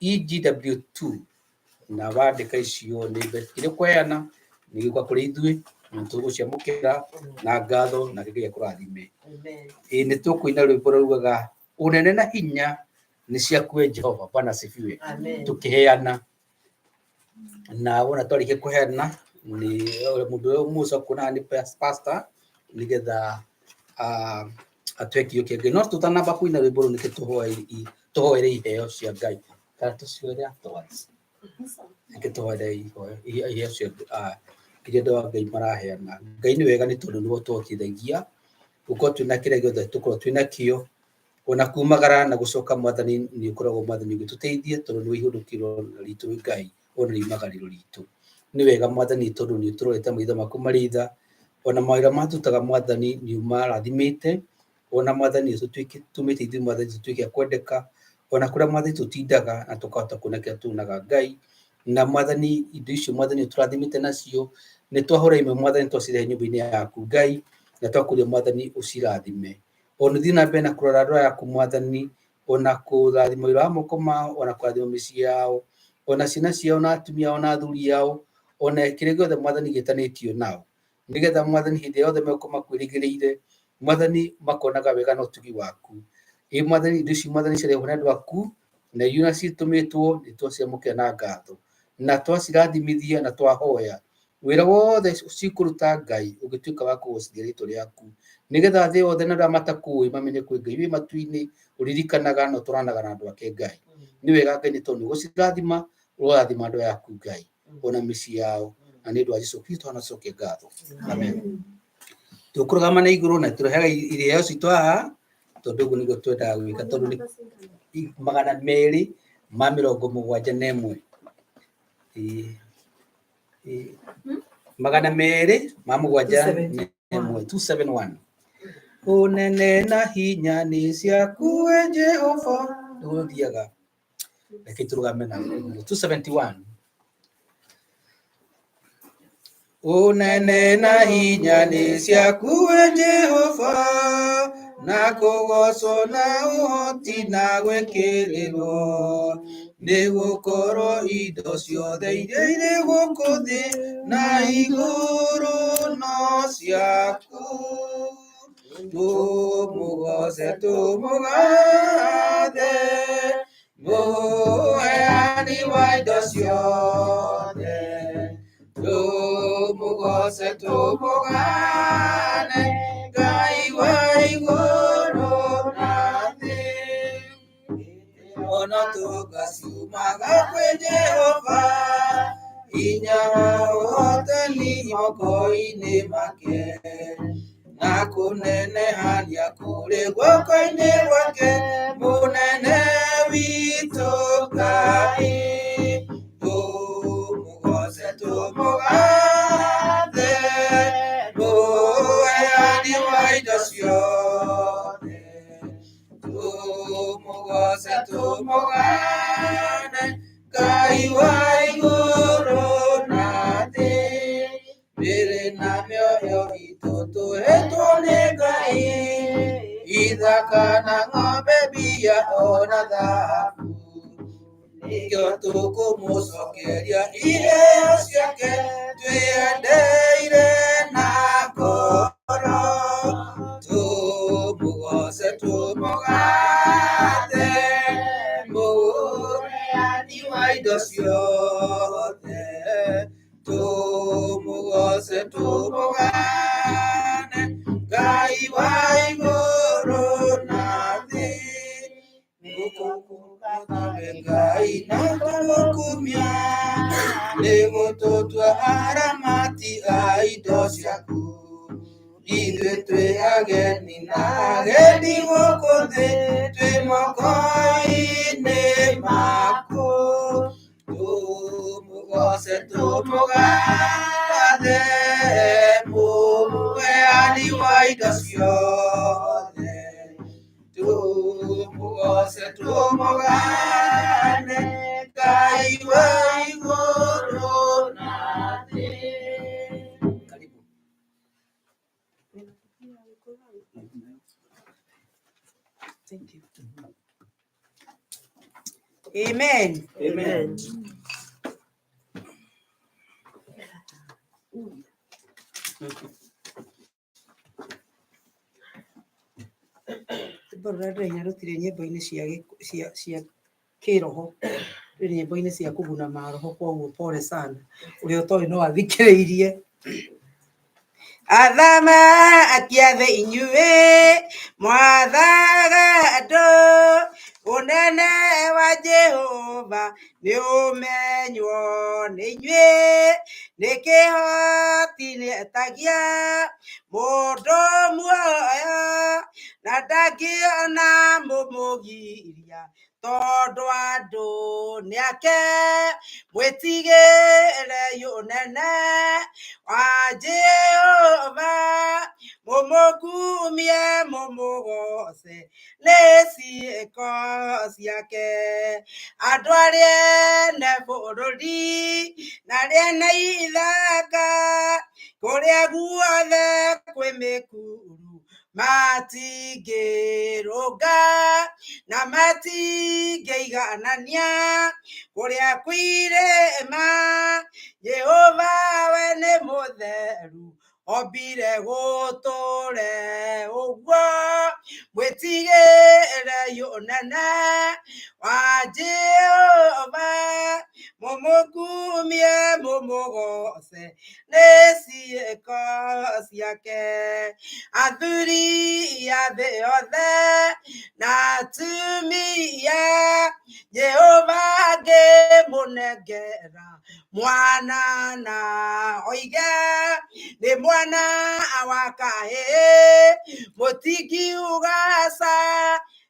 EGW2, na wandĩka icio nĩ mbeca iria ũkũheana nĩ igũka kũrĩ ithuĩ, na tũgũciamũkĩra na ngatho na Ngai akũrathime. Ĩĩ nĩ tũkũina rwĩmbo rũugaga ũnene na hinya nĩ ciaku we Jehova. Bwana asifiwe. Tũkĩheana, na wona twarĩkia kũheana nĩ mũndũ ũrĩa mũca kuona nĩ pastor, nĩgetha atũhe kĩo kĩa Ngai. No tũtanamba kũina rwĩmbo rũu nĩkĩ tũhoere iheo cia Ngai, kana tũcioere afterwards? Nĩkĩ tũhoere iheo cia iria andũ a Ngai maraheana. Ngai nĩ wega nĩ tondũ nĩwe ũtũhotithagia gũkorwo twĩna kĩrĩa gĩothe tũkorwo twĩna kĩo, ona kumagara na gũcoka. Mwathani nĩ ũkoragwo Mwathani ũgĩtũteithia, tondũ nĩwe ihũndũkĩro ritũ Ngai, ona riumagarĩro ritũ. Nĩ wega Mwathani, tondũ nĩ ũtũrorete maitho maku marĩ tha, ona mawĩra matutaga Mwathani nĩ ũmarathimĩte, ona Mwathani tũmĩte ithuĩ Mwathani tũtuĩke a kwendeka, ona kũrĩa Mwathani tũtindaga na tũkahota kuona kĩrĩa tuonaga Ngai. Na Mwathani indo icio Mwathani ũtũrathimĩte nacio, nĩ twahũra imwe Mwathani twacirehe nyũmba-inĩ yaku Ngai, na twakũria Mwathani ũcirathime. Ona ũthiĩ na mbere na kũrora andũ aya aku Mwathani, ona kũrathima wĩra wa moko mao, ona kũrathima mĩciĩ yao, ona ciana ciao na atumia ao na athuri ao, ona kĩrĩa gĩothe Mwathani gĩtanĩtio nao, nĩgetha Mwathani hĩndĩ yothe megũkorwo makwĩrĩgĩrĩire Mwathani makonaga wega na ũtugi waku. Ĩ Mwathani, indo ici Mwathani ciarehwo nĩ andũ aku, na iria citũmĩtwo nĩ twaciamũkĩra na ngatho, na twacirathimithia na twahoya wĩra wothe cikũruta Ngai ũngĩtuĩka wa kũgocithia rĩtwa rĩaku, nĩgetha thĩ yothe na arĩa matakũĩ mamenye kwĩ Ngai wĩ matu-inĩ ũririkanaga na ũtũranaga na andũ ake Ngai. Nĩ wega Ngai nĩ tondũ nĩ ũgũcirathima, ũrathima andũ aya aku Ngai, ona mĩciĩ yao, na nĩ ũndũ wa Jesu Kristo anacokia ngatho, amen. Tũkũrũgama na igũrũ na tũrehaga iheo citũ haha, tondũ ũguo nĩguo twendaga gwĩka, tondũ nĩ 271. 271. Ũnene na hinya nĩ ciaku we Jehova. Nĩguo thiaga. Reke tũrũgame na 271. Ũnene na hinya nĩ ciaku we Jehova, na kũgocwo na ũhoti na gwĩkĩrĩrwo, nĩ gũkorwo indo ciothe iria irĩ gũkũ thĩ na igũrũ no ciaku. Tũmũgoce, tũmũgathe, mũheani wa indo ciothe. Tũmũgoce, tũmũgane, Ngai wa igũrũ na thĩ. Ona tũgaciumaga kwĩ Jehova, hinya na ũhotani moko-inĩ make, na kũnenehania kũrĩ guoko-inĩ gwake, mũnene witũ Ngai. Tũmũgoce, tũmũgathe, mũheani wa indo ciothe. Tũmũgoce, tũmũgane, Ngai wa igũrũ na thĩ. Mĩĩrĩ na mĩoyo itũ tũhetwo nĩ Ngai, ithaka na ng'ombe, mbia ona thahabu. Nĩkĩo tũkũmũcokeria iheo ciake, twĩendeire na ngoro. Tũmũgoce, tũmũgathe, mũheani wa indo ciothe. Tũmũgoce, tũmũgane, Ngai wa igũrũ na thĩ. Nĩgũkũgathawe Ngai na tũgũkumia, nĩgũtũtua aramati a indo ciaku. Ithuĩ twĩ ageni na agendi gũkũ thĩ, twĩ moko-inĩ maku. Tũmũgoce, tũmũgathe, mũheani wa indo ciothe. Tũmũgoce, tũmũgane, Ngai wa igũrũ na thĩ. Karibu. Thank you. Amen. Amen. Rwĩmbo rũrĩa ndĩraina rũtirĩ nyĩmbo-inĩ cia kĩroho, rwĩ nyĩmbo-inĩ cia kũguna maroho, koguo pole sana, ũrĩa ũtoĩ no athikĩrĩirie. Athamaki a thĩ inyuĩ mwathaga andũ, ũnene wa Jehova nĩ ũmenywo nĩ inyuĩ, nĩ kĩhoti nĩetagia mũndũ muoyo, na ndangĩona mũmũgiria, tondũ andũ nĩ ake. Mwĩtigĩrei ũnene wa Jehova, mũmũkumie, mũmũgoce nĩ ciĩko ciake. Andũ arĩa ene bũrũri na arĩa ene ithaka, kũrĩa guothe kwĩ mĩkuru, matingĩrũnga na matingĩiganania, kũrĩa kwĩ irĩma, Jehova we nĩ mũtheru, ombire gũtũre ũguo. Mwĩtigĩrei ũnene wa Jehova, mũmũkumie, mũmũgoce nĩ ciĩko ciake. Athuri a thĩ yothe na atumia, Jehova ngĩmũnengera mwana na oige nĩ mwana wa kahĩĩ, mũtingiuga aca,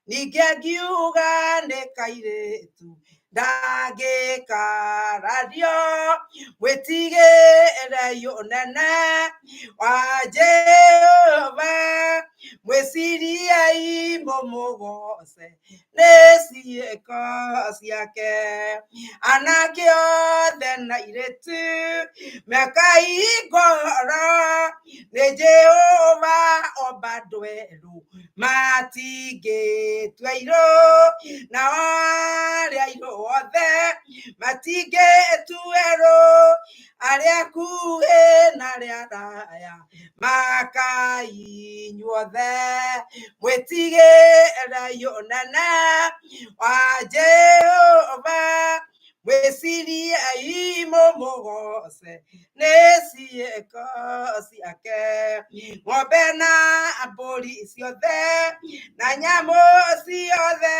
ningĩ angiuga nĩ kairĩtu, Ndangĩkarario mwĩtigĩrei ũnene wa Jehova mwĩciriei mũmũgoce nĩ ciĩko ciake anake othe na airĩtu mĩaka ngoro nĩ Jehova omba andũ erũ matingĩtua irũ nao arĩa airũ othe matingĩtua erũ arĩa akuhĩ na arĩa araya makainyuothe mwĩtigĩrei ũnene wa Jehova mwĩciriei mũmũgoce nĩ ciĩko ciake ng'ombe na mbũri ciothe na nyamũ ciothe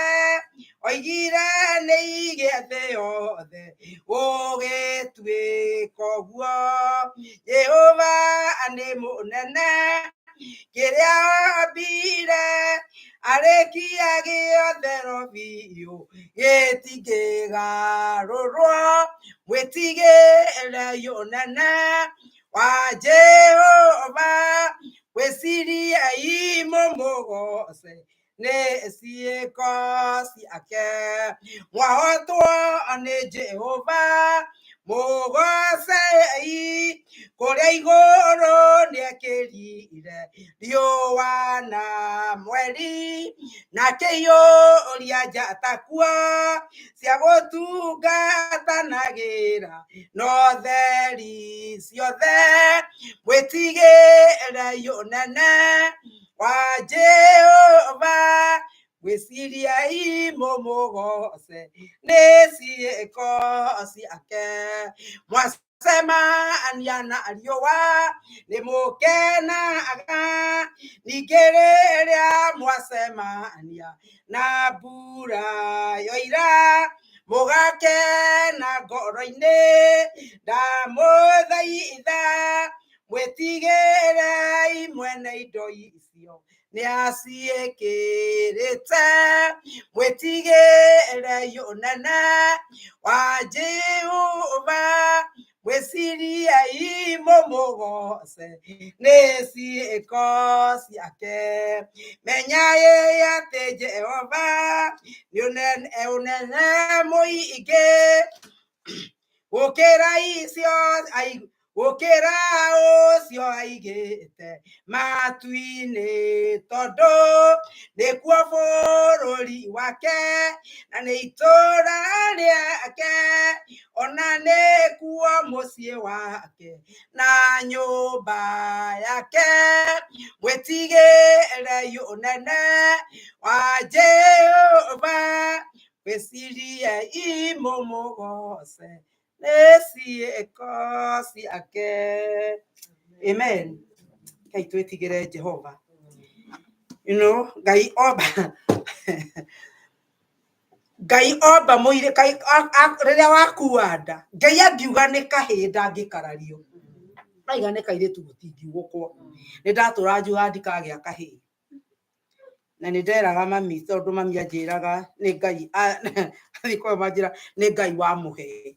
oigire nĩ igĩe thĩ yothe gũgĩtuĩka ũguo Jehova nĩ mũnene kĩrĩa ombire arĩkia gĩothe ro biũ gĩtingĩgarũrwo mwĩtigĩrei ũnene wa Jehova mwĩciriei mũmũgoce nĩ ciĩko ciake mwahotwo nĩ Jehova mũgocei kũrĩa igũrũ nĩekĩrire riũa na mweri na akĩiyũria njata kuo cia gũtungatanagĩra na ũtheri ciothe mwĩtigĩrei ũnene wa Jehova mwĩciriei mũmũgoce nĩ ciĩko ciake mwacemania na riũa nĩ mũkenaga ningĩ rĩrĩa mwacemania na mbura yoira mũgakena ngoro-inĩ ndamũthaitha mwĩtigĩrei mwene indo icio nĩ aciĩkĩrĩte mwĩtigĩrei ũnene wa Jehova mwĩciriei mũmũgoce nĩ ciĩko ciake menyai atĩ Jehova nĩ ũnene ũnene mũingĩ gũkĩra icio gũkĩra ũcio aigĩte matu-inĩ tondũ nĩkuo bũrũri wake na nĩ itũũra rĩake ona nĩkuo mũciĩ wake na nyũmba yake mwĩtigĩrei ũnene wa Jehova mwĩciriei mũmũgoce nĩ ciĩko ciake amen Ngai twĩtigĩre Jehova you know Ngai omba Ngai omba mũirĩ rĩrĩa wakua nda Ngai angiuga nĩ kahĩĩ ndangĩkarario aiga nĩ kairĩtu gũtingiugũkwo nĩ ndatũra njugaga ndikagĩa kahĩĩ na nĩ nderaga mami tondũ mami anjĩraga nĩ Ngai thikũ ĩyo manjĩra nĩ Ngai wamũhe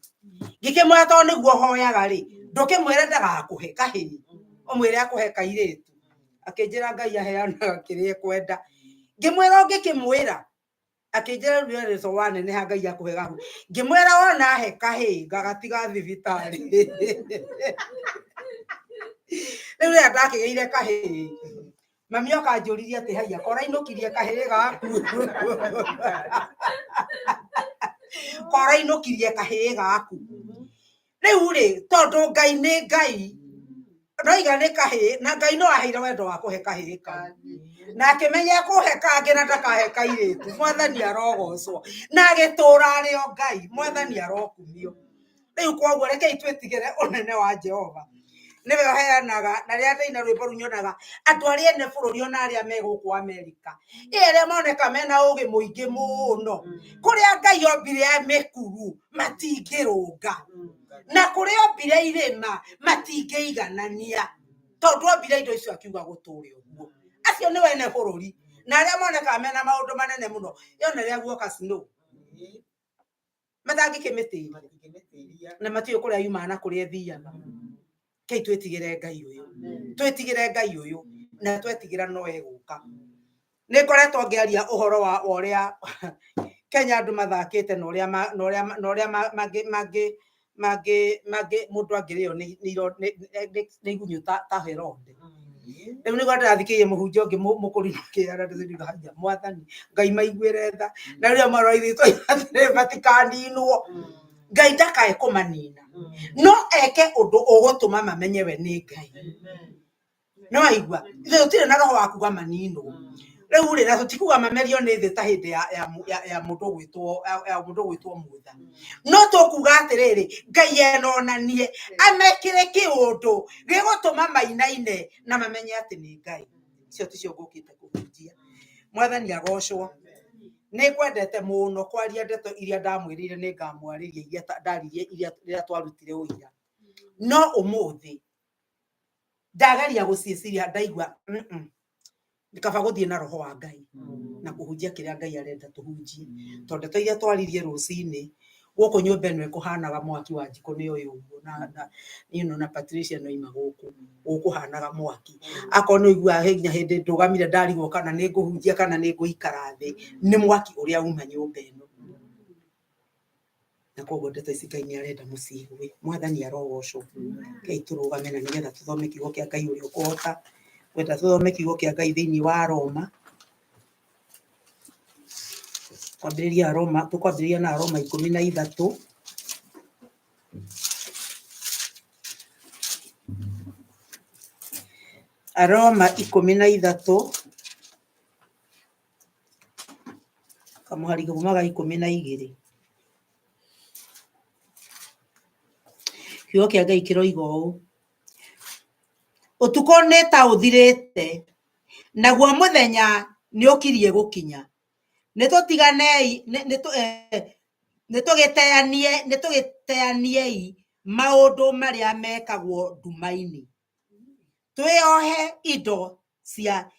ngĩkĩmwĩra tondũ nĩguo hoyaga rĩ ndũkĩmwĩre ndagakũhe kahĩĩ ũmwĩre akũhe kairĩtu akĩnjĩra Ngai aheanaga kĩrĩa ekwenda ngĩmwĩra ũngĩkĩmwĩra akĩnjĩra rĩu rĩo waneneha Ngai akũhe gaku ngĩmwĩra wona ahe kahĩĩ ngagatiga thibitarĩ rĩu rĩrĩa ndakĩgĩire kahĩĩ mami oka anjũririe atĩ haiya korainũkirie kahĩĩ gaku korainũkirie kahĩĩ gaku rĩu rĩ tondũ Ngai nĩ Ngai noiga nĩ kahĩĩ na Ngai no aheire wendo wa kũhe kahĩĩ kau na akĩmenya ekũhe kangĩ na ndakahe kairĩtu mwathani arogocwo na agĩtũra arĩ o Ngai mwathani arokumio rĩu koguo rekei twĩtigĩre ũnene wa Jehova nĩwe ũheanaga na rĩrĩa ndaina rwĩmbo rũu nyonaga andũ arĩa ene bũrũri ona arĩa me gũkũ Amerika ĩ arĩa moneka mena ũgĩ mũingĩ mũno kũrĩa Ngai ombire mĩkuru matingĩrũnga na kũrĩa ombire irĩma matingĩiganania tondũ ombire indo icio akiuga gũtũre ũguo acio nĩ wene bũrũri na arĩa monekaga mena maũndũ manene mũno yona rĩa guoka snow Matangĩkĩmĩtĩria na matiũĩ kũrĩa yumaga na kũrĩa ĩthiaga. Kei twĩtigĩre Ngai ũyũ, twĩtigĩre Ngai ũyũ, na twetigĩra no egũka. Nĩ ngoretwo ngĩaria ũhoro wa ũrĩa Kenya andũ mathakĩte na ũrĩa na ũrĩa na ũrĩa mangĩ mangĩ mangĩ mangĩ mũndũ angĩrĩo nĩ nĩ nĩ igunyũ ta Herode. Rĩu nĩguo ndĩrathikĩrĩria mũhunjia ũngĩ mũkũrinũ kĩara ndĩrĩga haya mwathani Ngai maiguĩre tha na rĩrĩa maroithĩtwo atĩrĩ matikaninwo. Ngai ndakae kũmanina, no eke ũndũ ũgũtũma mamenye we nĩ Ngai. No aigua ithuĩ tũtirĩ na roho wa kuga maninwo rĩu rĩ, na tũtikuga mamerio nĩ thĩ ta hĩndĩ ya ya ya ya mũndũ ũgwĩtwo ya mũndũ ũgwĩtwo Mutha, no tũkuga atĩrĩrĩ, Ngai enonanie amekĩre kĩũndũ gĩgũtũma mainaine na mamenye atĩ nĩ Ngai. Icio ticio ngũkĩte kũhunjia. Mwathani agocwo. Nĩ ngwendete mũno kwaria ndeto iria ndamwĩrĩire nĩ ngamwarĩria, iria ndaririe iria rĩrĩa twarutire ũira, no ũmũthĩ ndageria gũciĩciria ndaigua nĩ kaba gũthiĩ na roho wa Ngai na kũhunjia kĩrĩa Ngai arenda tũhunjie, tondũ ndeto iria twaririe rũcinĩ gũkũ nyũmba ĩno ĩkũhanaga mwaki wa njiko nĩ ũyũ ũguo na you know, na Patricia no ima gũkũ gũkũhanaga mwaki. Akorwo nĩ ũiguaga nginya hĩndĩ ndũgamire ndarigwo kana nĩ ngũhunjia kana nĩ ngũikara thĩ, nĩ mwaki ũrĩa uma nyũmba ĩno. Na koguo ndeto ici Ngai nĩ arenda mũciigue. Mwathani arogocwo. Ngai tũrũgame na nĩgetha tũthome kiugo kĩa Ngai ũrĩa ũkũhota kwenda tũthome kiugo kĩa Ngai thĩinĩ wa Roma. Kwambĩrĩria Roma, tũkwambĩrĩria na Roma 13. Aroma 13 kamũhari kuma ga 12. Kiugo kĩa Ngai kĩroiga ũũ: ũtukũ nĩ ta ũthirĩte, naguo mũthenya nĩ ũkirie gũkinya. Nĩ tũtiganei, nĩ tũgĩteanie, nĩ tũgĩteaniei maũndũ marĩa mekagwo nduma-inĩ, twĩohe indo cia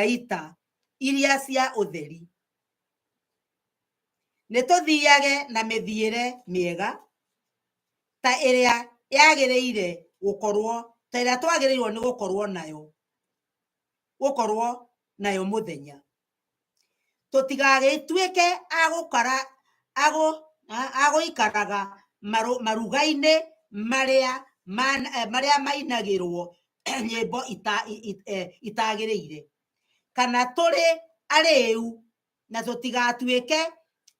ita iria cia ũtheri. Nĩ tũthiage na mĩthiĩre mĩega ta ĩrĩa yagĩrĩire gũkorwo, ta ĩrĩa twagĩrĩirwo nĩ gũkorwo nayo, gũkorwo nayo mũthenya. Tũtigagĩtuĩke a gũikaraga maruga-inĩ marĩa marĩa mainagĩrwo nyĩmbo itagĩrĩire, kana tũrĩ arĩu, na tũtigatuĩke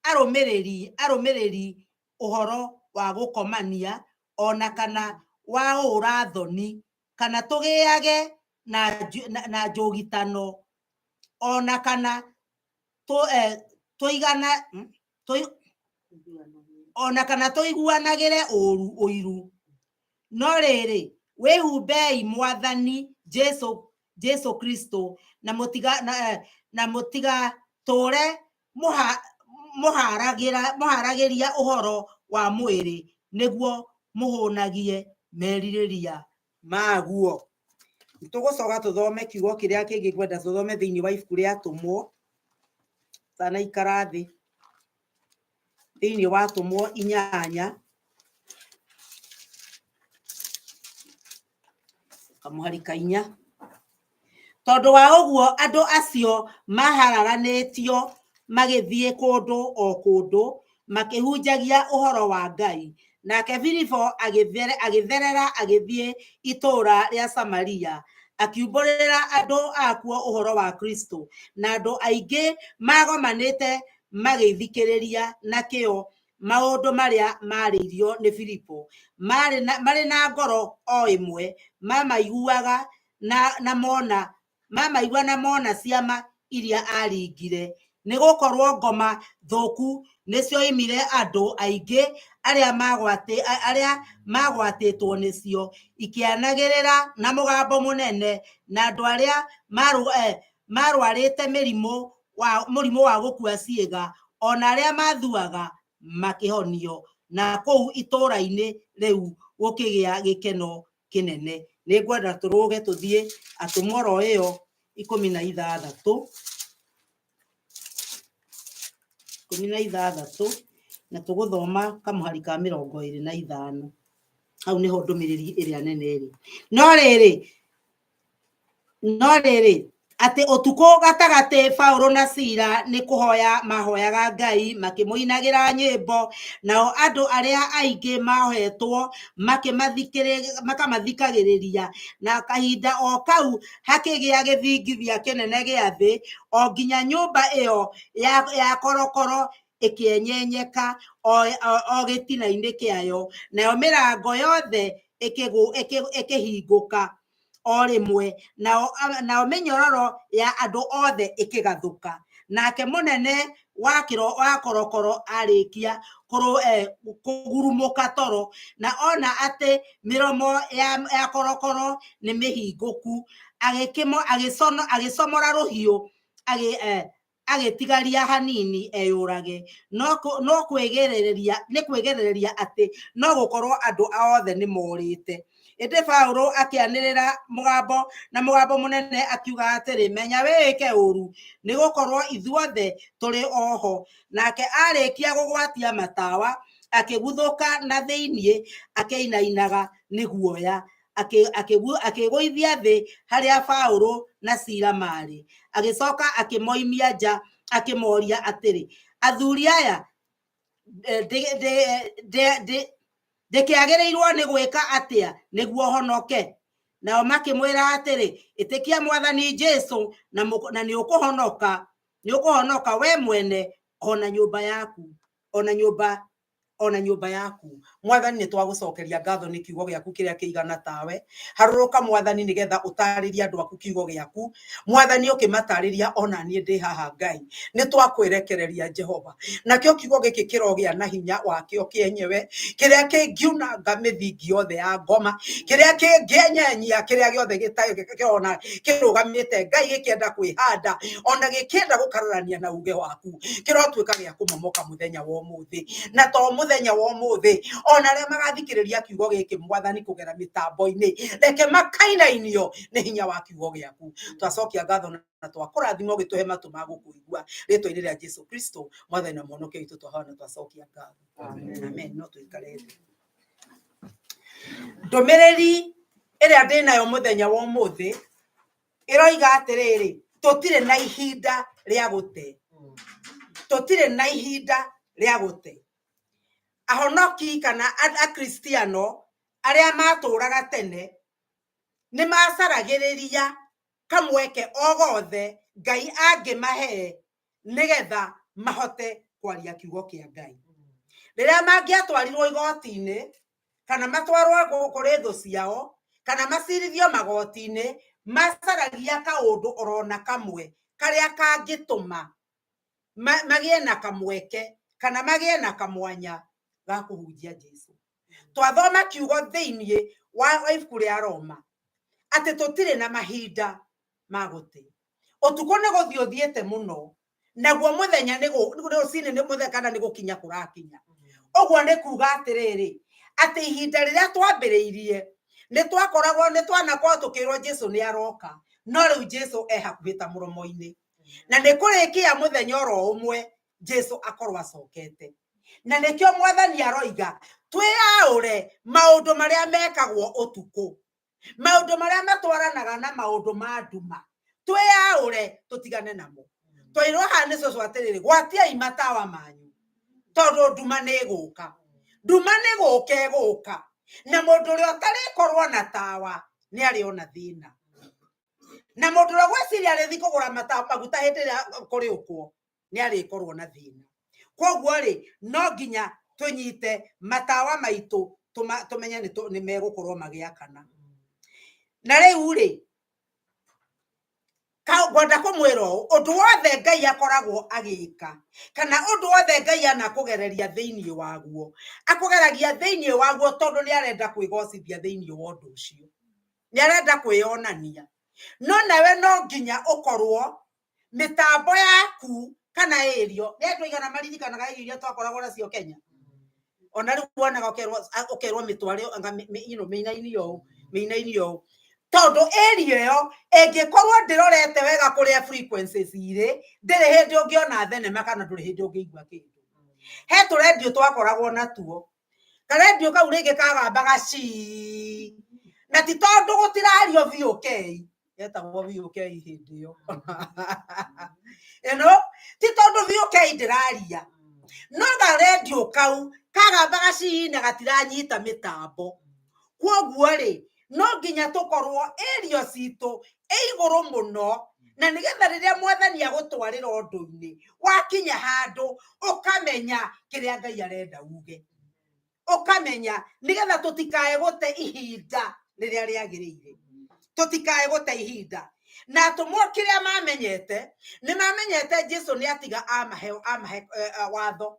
arũmĩrĩri ũhoro wa gũkomania ona kana wa ũra-thoni, kana tũgĩage na njũgitano, ona kana tũigana ona kana tũiguanagĩre ũru ũiru. No rĩrĩ, wĩhumbei Mwathani Jesu Kristo, na mũtiga na mũtigatũre mũharagĩria ũhoro wa mwĩrĩ nĩguo mũhũnagie merirĩria maguo. Tũgũcoka tũthome kiugo kĩrĩa kĩngĩ ngwenda tũthome thĩinĩ wa ibuku rĩa Atũmwo, tanaikara thĩ, thĩinĩ wa Atũmwo 8 kamũhari ka 4. Tondũ wa ũguo andũ acio maharaganĩtio magĩthiĩ kũndũ o kũndũ makĩhunjagia ũhoro wa Ngai. Nake Filipo agĩtherera agĩthiĩ itũũra rĩa Samaria, akiumbũrĩra andũ akuo ũhoro wa Kristo. Na andũ aingĩ magomanĩte magĩthikĩrĩria na kĩyo maũndũ marĩa maarĩirio nĩ Filipo, marĩ na ngoro o ĩmwe, mamaiguaga na mona mamaigua na mona ciama iria aringire. Nĩ gũkorwo ngoma thũku nĩcioimire andũ aingĩ arĩa magwatĩtwo nĩcio, ikĩanagĩrĩra na mũgambo mũnene, na andũ arĩa marwarĩte mũrimũ wa gũkua ciĩga, ona arĩa mathuaga, makĩhonio. Na kũu itũũra-inĩ rĩu gũkĩgĩa gĩkeno kĩnene. Nĩ ngwenda tũrũge tũthiĩ Atũmwo oro ĩyo 16, 16. Na tũgũthoma kamũhari ka 25. Hau nĩho ndũmĩrĩri ĩrĩa nene ĩrĩ. No rĩrĩ, no rĩrĩ, atĩ ũtukũ gatagatĩ Paulo na Sila nĩ kũhoya mahoyaga Ngai makĩmũinagĩra nyĩmbo, nao andũ arĩa aingĩ maohetwo makamathikagĩrĩria. Na kahinda o kau hakĩgĩa gĩthingithia kĩnene gĩa thĩ, o nginya nyũmba ĩyo ya korokoro ĩkĩenyenyeka o gĩtina-inĩ kĩayo, nayo mĩrango yothe ĩkĩhingũka o rĩmwe, nao mĩnyororo ya andũ othe ĩkĩgathũka. Nake mũnene wa korokoro arĩkia kũgurumũka toro, na ona atĩ mĩromo ya korokoro nĩ mĩhingũku, agĩcomora rũhiũ, agĩtigaria hanini eyũrage. No kwĩgerereria nĩ kwĩgerereria atĩ no gũkorwo andũ othe nĩ morĩte. Ĩndĩ Paulo akĩanĩrĩra mũgambo na mũgambo mũnene akiuga atĩrĩ, menya wĩĩke ũru, nĩ gũkorwo ithuothe tũrĩ oho. Nake arĩkia kũgwatia matawa, akĩguthũka na thĩinĩ akĩinainaga nĩ guoya, akĩgũithia thĩ harĩa Paulo na Sila maarĩ. Agĩcoka akĩmoimia nja akĩmoria atĩrĩ, athuri aya, ndĩkĩagĩrĩirwo nĩ gwĩka atĩa nĩguo honoke? Nao makĩmwĩra atĩrĩ, ĩtĩkia Mwathani Jesu na nĩũkũhonoka we mwene ona nyũmba yaku, ona nyũmba ona nyũmba yaku. Mwathani, nĩ twagũcokeria ngatho nĩ kiugo gĩaku kĩrĩa kĩigana tawe. Harũrũka Mwathani nĩgetha ũtarĩrie andũ aku kiugo gĩaku. Mwathani, ũkĩmatarĩria ona niĩ ndĩ haha Ngai, nĩ twakwĩrekereria Jehova. Nakĩo kiugo gĩkĩ kĩrogĩa na hinya wakĩo kĩenyewe, kĩrĩa kĩngiunanga mĩthingi yothe ya ngoma, kĩrĩa kĩngĩenyenyia kĩrĩa gĩothe kĩrona kĩrũgamĩte Ngai gĩkĩenda kwĩhanda ona gĩkĩenda gũkararania na uge waku, kĩrotuĩka gĩa kũmomoka mũthenya wa ũmũthĩ. Na to mũthenya wa ũmũthĩ, ona arĩa magathikĩrĩria kiugo gĩkĩ Mwathani kũgera mĩtambo-inĩ, reke makainainio nĩ hinya wa kiugo gĩaku. Twacokia ngatho na twakũrathima ũgĩtũhe matũ ma gũkũigua, rĩtwa-inĩ rĩa Jesu Kristo Mwathani na Mũhonokia witũ, twahoya na twacokia ngatho. Amen. No tũikare thĩ. Ndũmĩrĩri ĩrĩa ndĩnayo mũthenya wa ũmũthĩ ĩroiga atĩrĩrĩ, tũtirĩ na ihinda rĩa gũte, tũtirĩ na ihinda rĩa gũte. Ahonoki kana Akristiano arĩa matũraga tene nĩ macaragĩrĩria kamweke o gothe Ngai angĩmahe nĩgetha mahote kwaria kiugo kĩa Ngai. Rĩrĩa mangĩatwarirwo igoti-inĩ kana matwarwo kũrĩ thũ ciao kana macirithio magoti-inĩ, macaragia kaũndũ orona kamwe karĩa kangĩtũma magĩe na kamweke kana magĩe na kamwanya ga kũhunjia Jesu. Twathoma kiugo thĩinĩ wa ibuku rĩa Roma atĩ tũtirĩ na mahinda ma gũte. Ũtukũ nĩ gũthiĩ ũthiĩte mũno, naguo mũthenya nĩ rũcinĩ nĩ mũthenya kana nĩ gũkinya kũrakinya. Ũguo nĩ kuga atĩrĩrĩ, atĩ ihinda rĩrĩa twambĩrĩirie nĩ twakoragwo nĩ twanakorwo tũkĩrwo Jesu nĩ aroka, no rĩu Jesu e hakuhĩ ta mũromo-inĩ, na nĩ kũrĩkia mũthenya oro ũmwe Jesu akorwo acokete. Na nĩkĩo Mwathani aroiga twĩyaũre maũndũ marĩa mekagwo ũtukũ, maũndũ marĩa matwaranaga na maũndũ ma nduma, twĩyaũre tũtigane namo. Twairwo haha nĩ cũcũ atĩrĩrĩ, gwatiai matawa manyu tondũ nduma nĩ ĩgũka. Nduma nĩ gũka ĩgũka, na mũndũ ũrĩa ũtarĩkorwo na tawa nĩ arĩona thĩna. Na mũndũ ũrĩa ũgwĩciria arĩthiĩ kũgũra maguta hĩndĩ ĩrĩa kũrĩũkwo nĩ arĩkorwo na thĩna. Koguo rĩ, no nginya tũnyite matawa maitũ tũmenye nĩ megũkorwo magĩakana. Na rĩu rĩ, ngwenda kũmwĩra ũũ, ũndũ wothe Ngai akoragwo agĩka kana ũndũ wothe Ngai anakũgereria thĩinĩ waguo, akũgeragia thĩinĩ waguo tondũ nĩ arenda kwĩgocithia thĩinĩ wa ũndũ ũcio, nĩ arenda kwĩyonania. No nawe no nginya ũkorwo mĩtambo yaku kana ĩrio, nĩ andũ aigana maririkanaga irio iria twakoragwo nacio Kenya? Ona rĩu wonaga ũkerwo mĩtware anga mĩinainio ũũ, mĩinainio ũũ, tondũ ĩrio ĩyo ĩngĩkorwo ndĩrorete wega kũrĩa frequencies irĩ, ndĩrĩ hĩndĩ ũngĩona thenema kana ndũrĩ hĩndĩ ũngĩigua kĩndũ. He tũrendio twakoragwo natuo, karendio kau rĩngĩ kagambaga cii, na ti tondũ gũtirario VOK, getagwo VOK hĩndĩ ĩyo, ĩno ti tondũ VOK ndĩraria, no karendio kau kagambaga cii na gatiranyita mĩtambo. Kwoguo rĩ, no nginya tũkorwo ĩrio citũ ĩ igũrũ mũno, na nĩgetha rĩrĩa mwathani agũtwarĩra ũndũ-inĩ, wakinya handũ ũkamenya kĩrĩa Ngai arenda uge, ũkamenya, nĩgetha tũtikae gũte ihinda rĩrĩa rĩagĩrĩire, tũtikae gũte ihinda. Na atũmwo kĩrĩa mamenyete, nĩ mamenyete Jesu nĩ atiga amahe amahe watho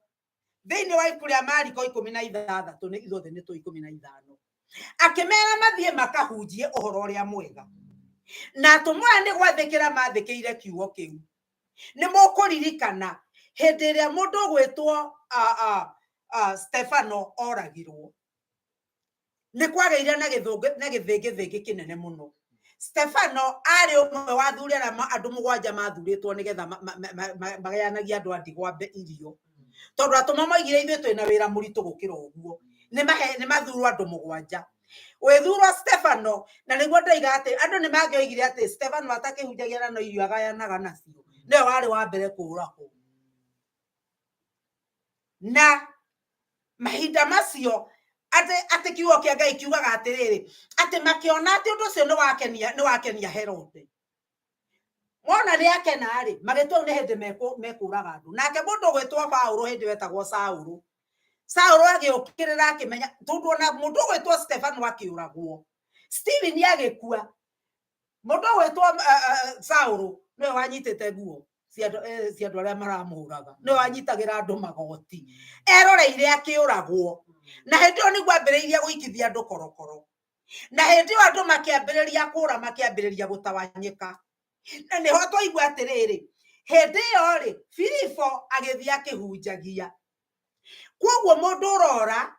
thĩinĩ wa ibuku rĩa Mariko 16, nĩ ithuothe nĩ tũ 15, akĩmera mathiĩ makahunjie ũhoro ũrĩa mwega. Na atũmwo aya nĩ gwathĩkĩra mathĩkĩire kiugo kĩu. Nĩ mũkũririkana hĩndĩ ĩrĩa mũndũ ũgwĩtwo Stefano oragirwo, nĩ kwagĩire na gĩthũngĩ na gĩthĩngĩthĩngĩ kĩnene mũno. Stefano arĩ ũmwe wa athuri arĩa andũ mũgwanja mathurĩtwo nĩgetha magayanagie andũ a ndigwa irio, tondũ atũmwo moigire ithuĩ twĩna wĩra mũritũ gũkĩra ũguo, nĩ mathurwo andũ mũgwanja, wĩthurwo Stefano. Na nĩguo ndoiga atĩ andũ nĩ mangĩoigire atĩ Stefano atakĩhunjagia na no irio agayanaga nacio, nĩwe warĩ wa mbere kũũragwo. Na mahinda macio atĩ kiugo kĩa Ngai kiugaga atĩrĩrĩ, atĩ makĩona atĩ ũndũ ũcio nĩ wakenia Herode. Mona nĩ akena rĩ, magĩtua nĩ hĩndĩ mekũraga andũ. Nake mũndũ ũgwĩtwo Paũlũ, hĩndĩ wetagwo Saũlũ, Saũlũ agĩũkĩrĩra, akĩmenya tondũ ona mũndũ ũgwĩtwo Stefano akĩũragwo, Stephen agĩkua, mũndũ ũgwĩtwo Saũlũ nĩwe wanyitĩte nguo cia andũ arĩa maramũraga, nĩwe wanyitagĩra andũ magoti, eroreire akĩũragwo. Na hĩndĩ ĩyo nĩguo ambĩrĩirie gũikithia andũ korokoro, na hĩndĩ ĩyo andũ makĩambĩrĩria kũra, makĩambĩrĩria gũtawanyĩka. Na nĩho twaigua atĩrĩrĩ, hĩndĩ ĩyo rĩ, Filipo agĩthiĩ akĩhunjagia. Koguo mũndũ ũrora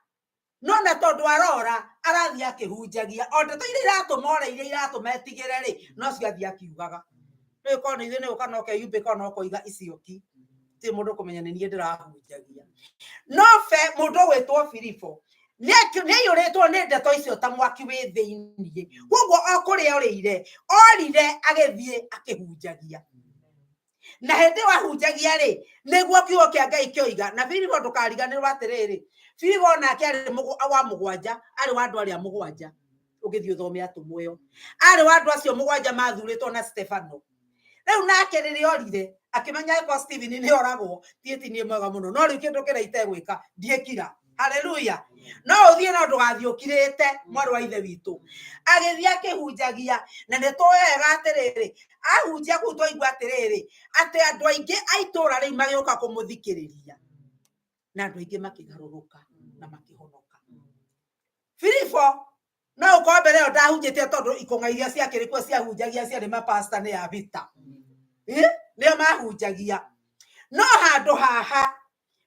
no na tondũ arora arathiĩ akĩhunjagia o ndeto iria iratũma ore, iria iratũma etigĩre rĩ, no cio athiĩ akiugaga. Rĩu korwo nĩ ithuĩ nĩ gũka no keyumbĩka no koiga icio ki, ti mũndũ kũmenya nĩ niĩ ndĩrahunjagia. No be mũndũ ũgwĩtwo Filipo nĩ aiyũrĩtwo nĩ ndeto icio ta mwaki wĩ thĩiniĩ, koguo o kũrĩa orĩire orire agĩthiĩ akĩhunjagia. Na hĩndĩ ĩyo ahunjagia rĩ, nĩguo kiugo kĩa Ngai kĩoiga. Na Filipo, ndũkariganĩrwo atĩrĩrĩ, Filipo onake arĩ wa mũgwanja, arĩ wa andũ arĩa mũgwanja. Ũngĩthiĩ ũthome atũmwo ĩyo, arĩ wa andũ acio mũgwanja mathurĩtwo na Stefano. Rĩu nake rĩrĩa orire akĩmenya angĩkorwo Stephen nĩ oragwo, tiĩ ti niĩ mwega mũno, no rĩu kĩndũ kĩrĩa itegwĩka ndiĩkira. Haleluya! No ũthiĩ, no ndũgathiĩ ũkirĩte, mwarĩ wa ithe witũ. Agĩthiĩ akĩhunjagia, na nĩ tũĩ wega atĩrĩrĩ, ahunjia kũu twaigua atĩrĩrĩ, atĩ andũ aingĩ a itũũra rĩu magĩũka kũmũthikĩrĩria, na andũ aingĩ makĩgarũrũka na makĩhonoka. Filipo no ũkorwo mbere ĩyo ndahunjĩtie, tondũ ikũng'a iria ciakĩrĩ kuo ciahunjagia ciarĩ mapasta nĩ ya vita. Nĩo mahunjagia. No handũ haha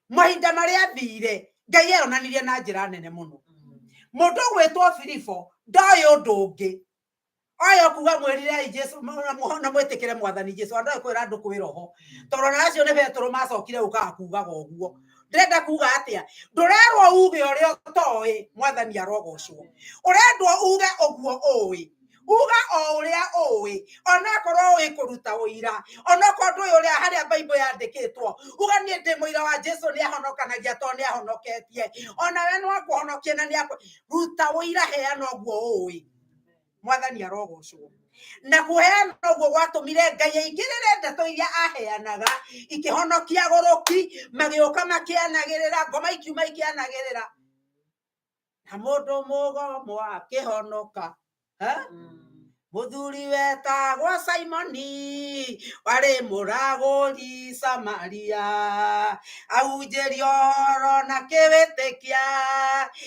mahinda marĩa athire, Ngai eyonanirie na njĩra nene mũno. Mũndũ ũgwĩtwo Filipo ndoĩ ũndũ ũngĩ, oyo kuga mwĩrirei Jesu na mwĩtĩkĩre mwathani Jesu. Andũ aya kwĩra andũ kwĩ roho, tondũ ona acio nĩ Petũrũ macokire gũkaga kugaga ũguo. Ndĩrenda kuga atĩa? Ndũrerwo uge ũrĩa ũtoĩ, mwathani arogocwo. Ũrendwo uge ũguo ũĩ, uga o ũrĩa ũĩ, onakorwo ũĩ kũruta ũira, onakorwo ndũĩ ũrĩa harĩa Bible yandĩkĩtwo, uga niĩ ndĩ mũira wa Jesu nĩ ahonokanagia, tondũ nĩ ahonoketie, onawe no akũhonokie na nĩ akũ ruta ũira, heana ũguo ũĩ. Mwathani arogocwo. Na kũheana ũguo gwatũmire Ngai aingĩrĩre, ndeto iria aheanaga ikĩhonokia agũrũki, magĩũka makĩanagĩrĩra, ngoma ikiuma ikĩanagĩrĩra, na mũndũ mũgomo akĩhonoka. Ha? Mũthuri wetagwo Simoni warĩ mũragũri Samaria, ahunjĩrio ũhoro na kĩwĩtĩkia,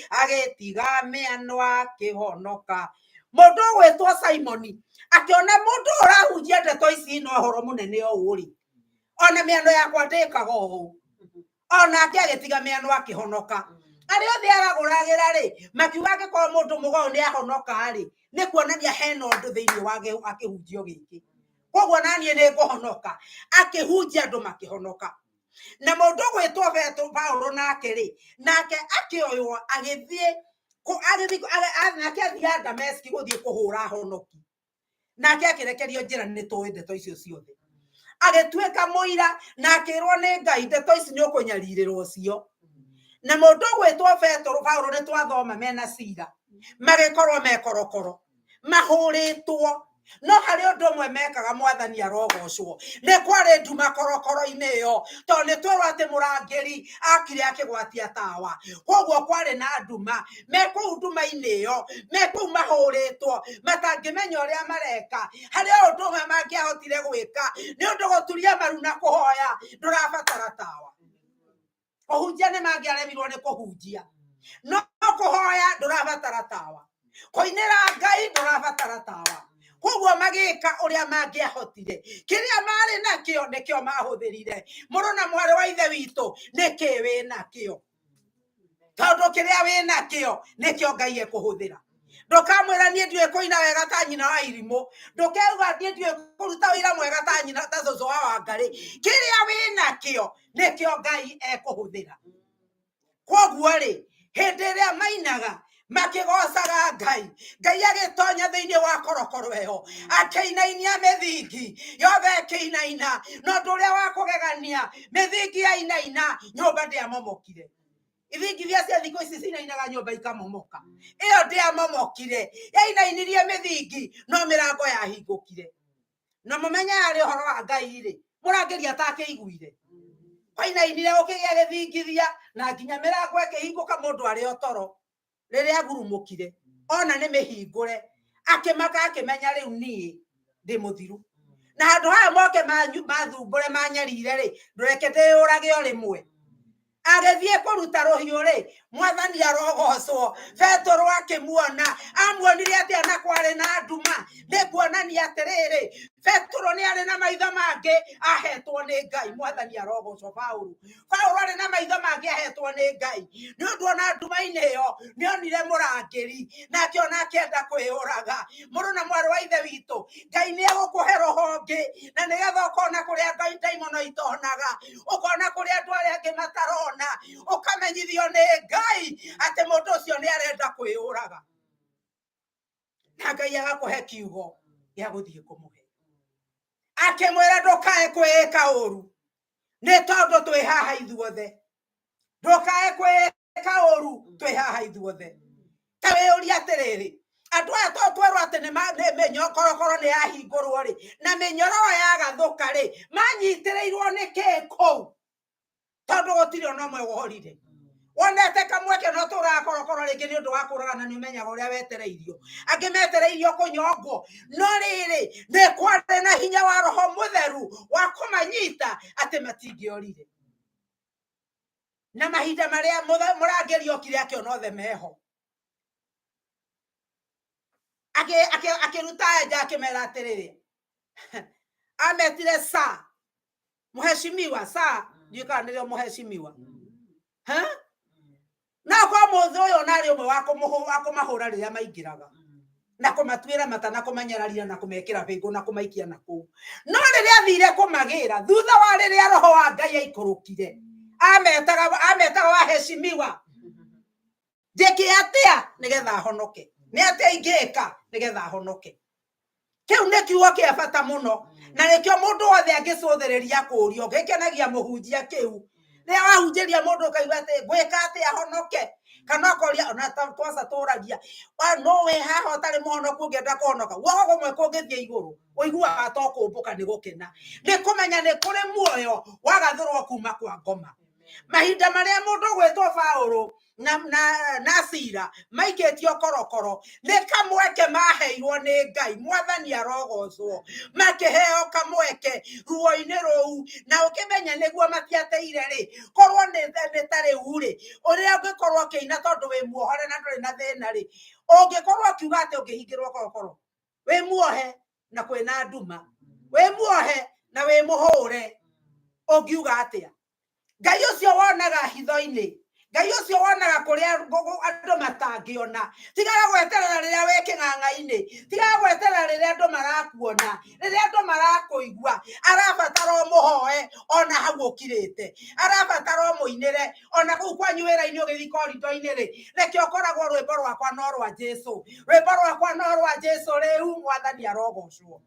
agĩtiga mĩano akĩhonoka. Mũndũ ũgwĩtwo Simoni akĩona mũndũ ũrahunjia ndeto ici na ũhoro mũnene ũũ rĩ, ona mĩano yakwa ndĩkaga ũũ, onake agĩtiga mĩano akĩhonoka. Arĩa othe aragũragĩra rĩ, makiuga angĩkorwo mũndũ mũgoo nĩ ahonoka rĩ, nĩ kuonania hena ũndũ thĩinĩ wa akĩhunjio gĩkĩ, koguo naniĩ nĩ ngũhonoka. Akĩhunjia, andũ makĩhonoka. Na mũndũ ũgwĩtwo Petero Paulo nake rĩ, nake akĩoywo agĩthiĩ nake athiaga Dameski gũthiĩ kũhũra honoki, nake akĩrekerio njĩra. Nĩ tũĩ ndeto icio ciothe, agĩtuĩka mũira na akĩrwo nĩ Ngai ndeto ici nĩ ũkũnyarirĩrwo cio. Na mũndũ ũgwĩtwo Petero Paulo nĩ twathoma mena cira magĩkorwo mekorokoro mahũrĩtwo, no harĩ ũndũ ũmwe mekaga, Mwathani arogocwo, nĩ kwarĩ nduma korokoro-inĩ ĩyo, tondũ nĩ twerwo atĩ mũrangĩri akire akĩgwatia tawa, koguo kwarĩ na nduma. Me kũu nduma-inĩ ĩyo, me kũu mahũrĩtwo, matangĩmenya ũrĩa mareka, harĩ o ũndũ ũmwe mangĩahotire gwĩka, nĩ ũndũ gũturia maru na kũhoya. Ndũrabatara tawa kũhunjia, nĩ mangĩaremirwo nĩ kũhunjia, no kũhoya ndũrabatara tawa, kũinĩra Ngai ndũrabatara tawa. Koguo magĩka ũrĩa mangĩahotire, kĩrĩa marĩ nakĩo nĩkĩo mahũthĩrire. Mũrũ na mwarĩ wa ithe witũ, nĩkĩ wĩ nakĩo? Tondũ kĩrĩa wĩ nakĩo nĩkĩo Ngai ekũhũthĩra. Ndũkamwĩra niĩ ndiũĩ kũina wega ta nyina wa irimũ, ndũkeuga niĩ ndiũĩ kũruta wĩra mwega ta nyina ta cũcũ wa Wangarĩ. Kĩrĩa wĩ nakĩo nĩkĩo Ngai ekũhũthĩra. Koguo rĩ, hĩndĩ ĩrĩa mainaga makĩgocaga Ngai, Ngai agĩtonya thĩinĩ wa korokoro ĩyo, akĩinainia mĩthingi yothe ĩkĩinaina. Na ũndũ ũrĩa wa kũgegania, mĩthingi yainaina, nyũmba ndĩamomokire. Ithingithia cia thikũ ici cinainaga nyũmba ikamomoka, ĩyo ndĩamomokire. Yainainirie mĩthingi no mĩrango yahingũkire. Na mũmenye yarĩ ũhoro wa Ngai rĩ, mũrangĩri atakĩiguire kwainainire gũkĩgĩa gĩthingithia na nginya mĩrango ĩkĩhingũka, mũndũ arĩ o toro. Rĩrĩa agurumũkire ona nĩ mĩhingũre, akĩmaka, akĩmenya rĩu niĩ ndĩ mũthiru, na handũ haya moke mathumbũre manyarire rĩ, ndũreke ndĩyũrage o rĩmwe. Agĩthiĩ kũruta rũhiũ rĩ, Mwathani arogocwo, Petero akĩmuona. Amuonire atĩa na kwarĩ na nduma? Nĩ kuonania atĩrĩrĩ, Petero nĩ arĩ na maitho mangĩ ahetwo nĩ Ngai. Mwathani arogocwo. Paulo arĩ na maitho mangĩ ahetwo nĩ Ngai, nĩ ũndũ ona nduma-inĩ ĩyo nĩ onire mũrangĩri na akĩona akĩenda kwĩyũraga. Mũrũ na mwarĩ wa ithe witũ, Ngai nĩ egũkũhe roho ũngĩ, na nĩgetha ũkona kũrĩa Ngai ndaimono itonaga, ũkona kũrĩa andũ arĩa angĩ matarona, ũkamenyithio nĩ Ngai atĩ mũndũ ũcio nĩ arenda kwĩyũraga, na Ngai agakũhe kiugo gĩa gũthiĩ kũmũhe, akĩmwĩra ndũkae kwĩĩka ũru, nĩ tondũ twĩ haha ithuothe. Ndũkae kwĩĩka ũru, twĩ haha ithuothe. Ta wĩyũrie atĩrĩrĩ, andũ aya to twerwo atĩ nĩ mĩnyokorokoro nĩ yahingũrwo rĩ, na mĩnyororo yagathũka rĩ, manyitĩrĩirwo nĩ kĩ kũu? Tondũ gũtirĩ ona ũmwe worire wonete kamweke. No tũraga korokoro rĩngĩ nĩ ũndũ wa kũragana, nĩ ũmenyaga ũrĩa wetereirio, angĩ metereirio kũnyongwo, no rĩrĩ, nĩ kwarĩ na hinya wa Roho Mũtheru wa kũmanyita atĩ matingĩorire. Na mahinda marĩa mũrangĩri okire akĩona othe meho, akĩruta aya nja, akĩmera atĩrĩrĩ, ametire sa mheshimiwa, sa ndiũĩ kana nĩrĩo mheshimiwa. Ha? No korwo mũthĩ ũyũ onarĩ ũmwe wa kũmahũra rĩrĩa maingĩraga na kũmatuĩra mata na kũmanyararira na kũmekĩra bĩngũ na kũmaikia na kũu, no rĩrĩa athire kũmagĩra thutha wa rĩrĩa roho wa Ngai aikũrũkire, ametaga waheshimiwa, njĩke atĩa nĩgetha honoke? Nĩ atĩa ingĩka nĩgetha honoke? Kĩu nĩ kiugo kĩa bata mũno, na nĩkĩo mũndũ wothe angĩcũthĩrĩria kũũrio gĩkenagia mũhunjia kĩu. Rĩrĩa wahunjĩria mũndũ ũkaigua atĩ ngwĩka atĩa honoke, kana ũkoria ona twaca tũragia no wĩ haha ũtarĩ mũhonoku ũngĩenda kũhonoka, guoko kũmwe kũngĩthiĩ igũrũ ũiguaga to kũmbũka nĩ gũkena, nĩ kũmenya nĩ kũrĩ muoyo wagathũrwo kuma kwa ngoma. Mahinda marĩa mũndũ ũgwĩtwo Paũlũ na Sira maikĩtio korokoro, nĩ kamweke maheirwo nĩ Ngai. Mwathani arogocwo. Makĩheo kamweke ruo-inĩ rũu, na ũkĩmenya nĩguo matiateire rĩ, korwo nĩ ta rĩu rĩ, ũrĩa ũngĩkorwo ũkĩina tondũ wĩ muohore na ndũrĩ na thĩna rĩ, ũngĩkorwo ũkiuga atĩ ũngĩhingĩrwo korokoro wĩ muohe na kwĩna nduma, wĩ muohe na wĩ mũhũre, ũngiuga atĩa? Ngai ũcio wonaga hitho-inĩ, Ngai ũcio wonaga kũrĩa andũ matangĩona. Tigaga gweterera rĩrĩa wĩ kĩng'ang'a-inĩ, tigaga gweterera rĩrĩa andũ marakuona, rĩrĩa andũ marakũigua. Arabatara ũmũhoe ona hau ũkirĩte, arabatara ũmũinĩre ona kũu kwanyu wĩra-inĩ ũgĩthiĩ korido-inĩ rĩ, reke ũkoragwo rwĩmbo rwakwa no rwa Jesu, rwĩmbo rwakwa no rwa Jesu. Rĩu Mwathani arogocwo.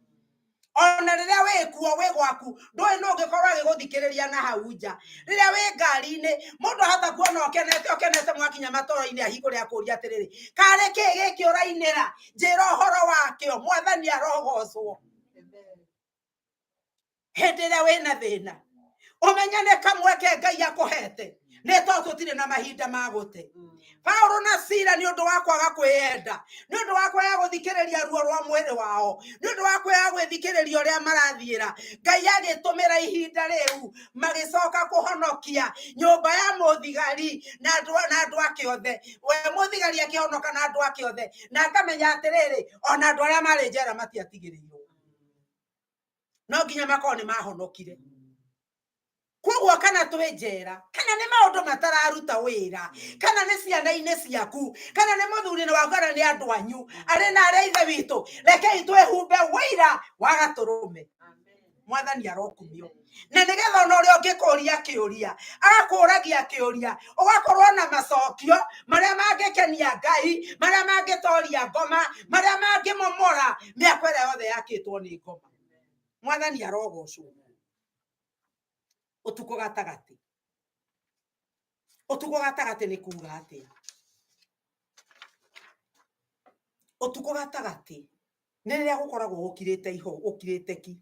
Ona rĩrĩa wĩ kuo wĩ gwaku, ndũĩ nũ ũngĩkorwo agĩgũthikĩrĩria na hau nja. Rĩrĩa wĩ ngari-inĩ, mũndũ ahota kuona ũkenete ũkenete, mwakinya matoro-inĩ ahingũre akũria atĩrĩrĩ, karĩ kĩ gĩkĩ ũrainĩra? Njĩra ũhoro wakĩo. Mwathani arogocwo. Hĩndĩ ĩrĩa wĩna thĩna, ũmenye nĩ kamweke Ngai akũhete, nĩ tondũ tũtirĩ na mahinda ma gũte. Paulo na Sila, nĩ ũndũ wa kwaga kwĩyenda, nĩ ũndũ wa kwaga gũthikĩrĩria ruo rwa mwĩrĩ wao, nĩ ũndũ wa kwaga gwĩthikĩrĩria ũrĩa marathiĩra, Ngai agĩtũmĩra ihinda rĩu magĩcoka kũhonokia nyũmba ya mũthigari na andũ ake othe. We mũthigari akĩhonoka na andũ ake othe, na akamenya atĩrĩrĩ, ona andũ arĩa marĩ njera matiatigĩrĩirwo, no nginya makorwo nĩ mahonokire. Koguo kana twĩ njera, kana nĩ maũndũ matararuta wĩra, kana nĩ ciana-inĩ ciaku, kana nĩ mũthuri-inĩ waku, kana nĩ andũ anyu arĩ na arĩa ithe witũ, rekei twĩhumbe wĩira wa gatũrũme. Mwathani arokumio. Na nĩgetha ona ũrĩa ũngĩkũria kĩũria, agakũragia kĩũria, ũgakorwo na macokio marĩa mangĩkenia Ngai, marĩa mangĩtoria ngoma, marĩa mangĩmomora mĩako ĩrĩa yothe yakĩtwo nĩ ngoma. Mwathani arogocwo. Ũtukũ gatagatĩ, ũtukũ gatagatĩ nĩ kuga atĩa? Ũtukũ gatagatĩ nĩ rĩrĩa gũkoragwo gũkirĩte iho, gũkirĩte ki.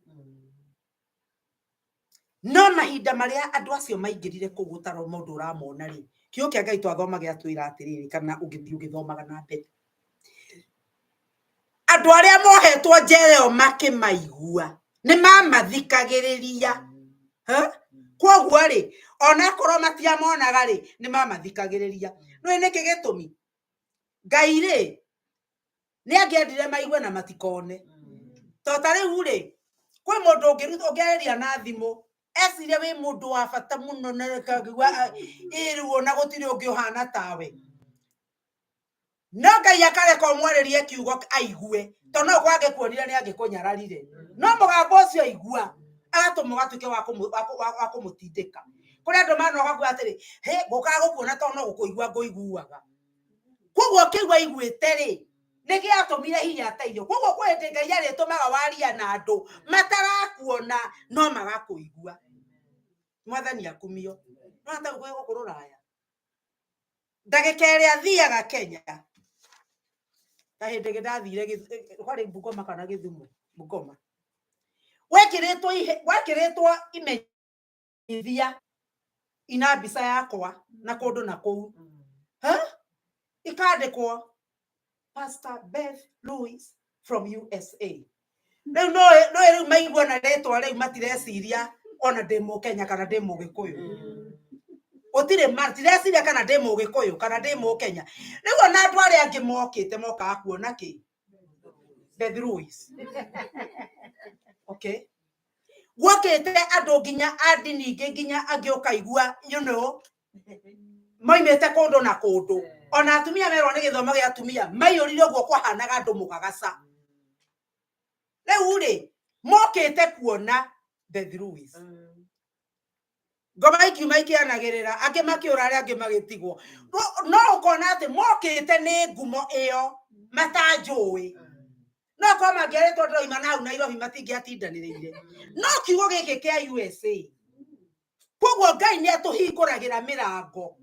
No mahinda marĩa andũ acio maingĩrire kũu gũtarĩ mũndũ ũramona rĩ, kiugo kĩa Ngai twathoma gĩatwĩra atĩrĩrĩ, kana ũngĩthiĩ ũgĩthomaga na mbere, andũ arĩa mohetwo njera ĩyo makĩmaigua nĩ mamathikagĩrĩria. Koguo rĩ, onakorwo matiamonaga rĩ, nĩ mamathikagĩrĩria. Nĩũĩ nĩkĩ gĩtũmi? Ngai rĩ, nĩ angĩendire maigue na matikone. To ta rĩu rĩ, kwĩ mũndũ ũngĩarĩria na thimũ, ecirie wĩ mũndũ wa bata mũno na akauga ĩ rĩu ona gũtirĩ ũngĩ ũhana tawe. No Ngai akareka ũmwarĩrie kiugo aigue, tondũ no ũkorwo angĩkuonire nĩ angĩkũnyararire. No mũgambo ũcio aigua, agatũma ũgatuĩke wa kũmũtindĩka. Kũrĩ andũ manoga kuga atĩrĩ, hĩ, ngũkaga gũkuona tondũ no gũkũigua ngũiguaga. Koguo kĩu aiguĩte rĩ, nĩ gĩatũmire hihi ateithio. Koguo kwĩ hĩndĩ Ngai arĩtũmaga waria na andũ matarakuona no magakũigua. Mwathani akumio. No ata gwĩ gũkũ rũraya, ndagĩka ĩrĩa thiaga Kenya, ta hĩndĩ ĩngĩ ndathire kwarĩ Bungoma kana Gĩthumo, Bungoma, gwekĩrĩtwo imenyithia ina mbica yakwa na kũndũ na kũu ikandĩkwo Pastor Beth Lewis from USA. Rĩu no rĩu maigua na rĩtwa rĩu matireciria ona ndĩ Mũkenya kana ndĩ Mũgĩkũyũ. Gũtirĩ matireciria kana ndĩ Mũgĩkũyũ kana ndĩ Mũkenya. Rĩu ona andũ arĩa angĩ mokĩte mokaga kuona kĩ? Beth Lewis. Okay. Gwokĩte andũ nginya a ndini ingĩ, nginya angĩ ũkaigua moimĩte kũndũ na kũndũ. Ona atumia merwo nĩ gĩthomo gĩa atumia maiyũrire ũguo kwahanaga andũ mũgagaca. Rĩu rĩ, mokĩte kuona Beth Lewis. Ngoma ikiuma ikĩanagĩrĩra, angĩ makĩũra, arĩa angĩ magĩtigwo. No ũkona atĩ mokĩte nĩ ngumo ĩyo matanjũĩ. No korwo mangĩarĩtwo ndĩroima na hau Nairobi matingĩatindanĩrĩire. No kiugo gĩkĩ kĩa USA. Koguo Ngai nĩ atũhingũragĩra mĩrango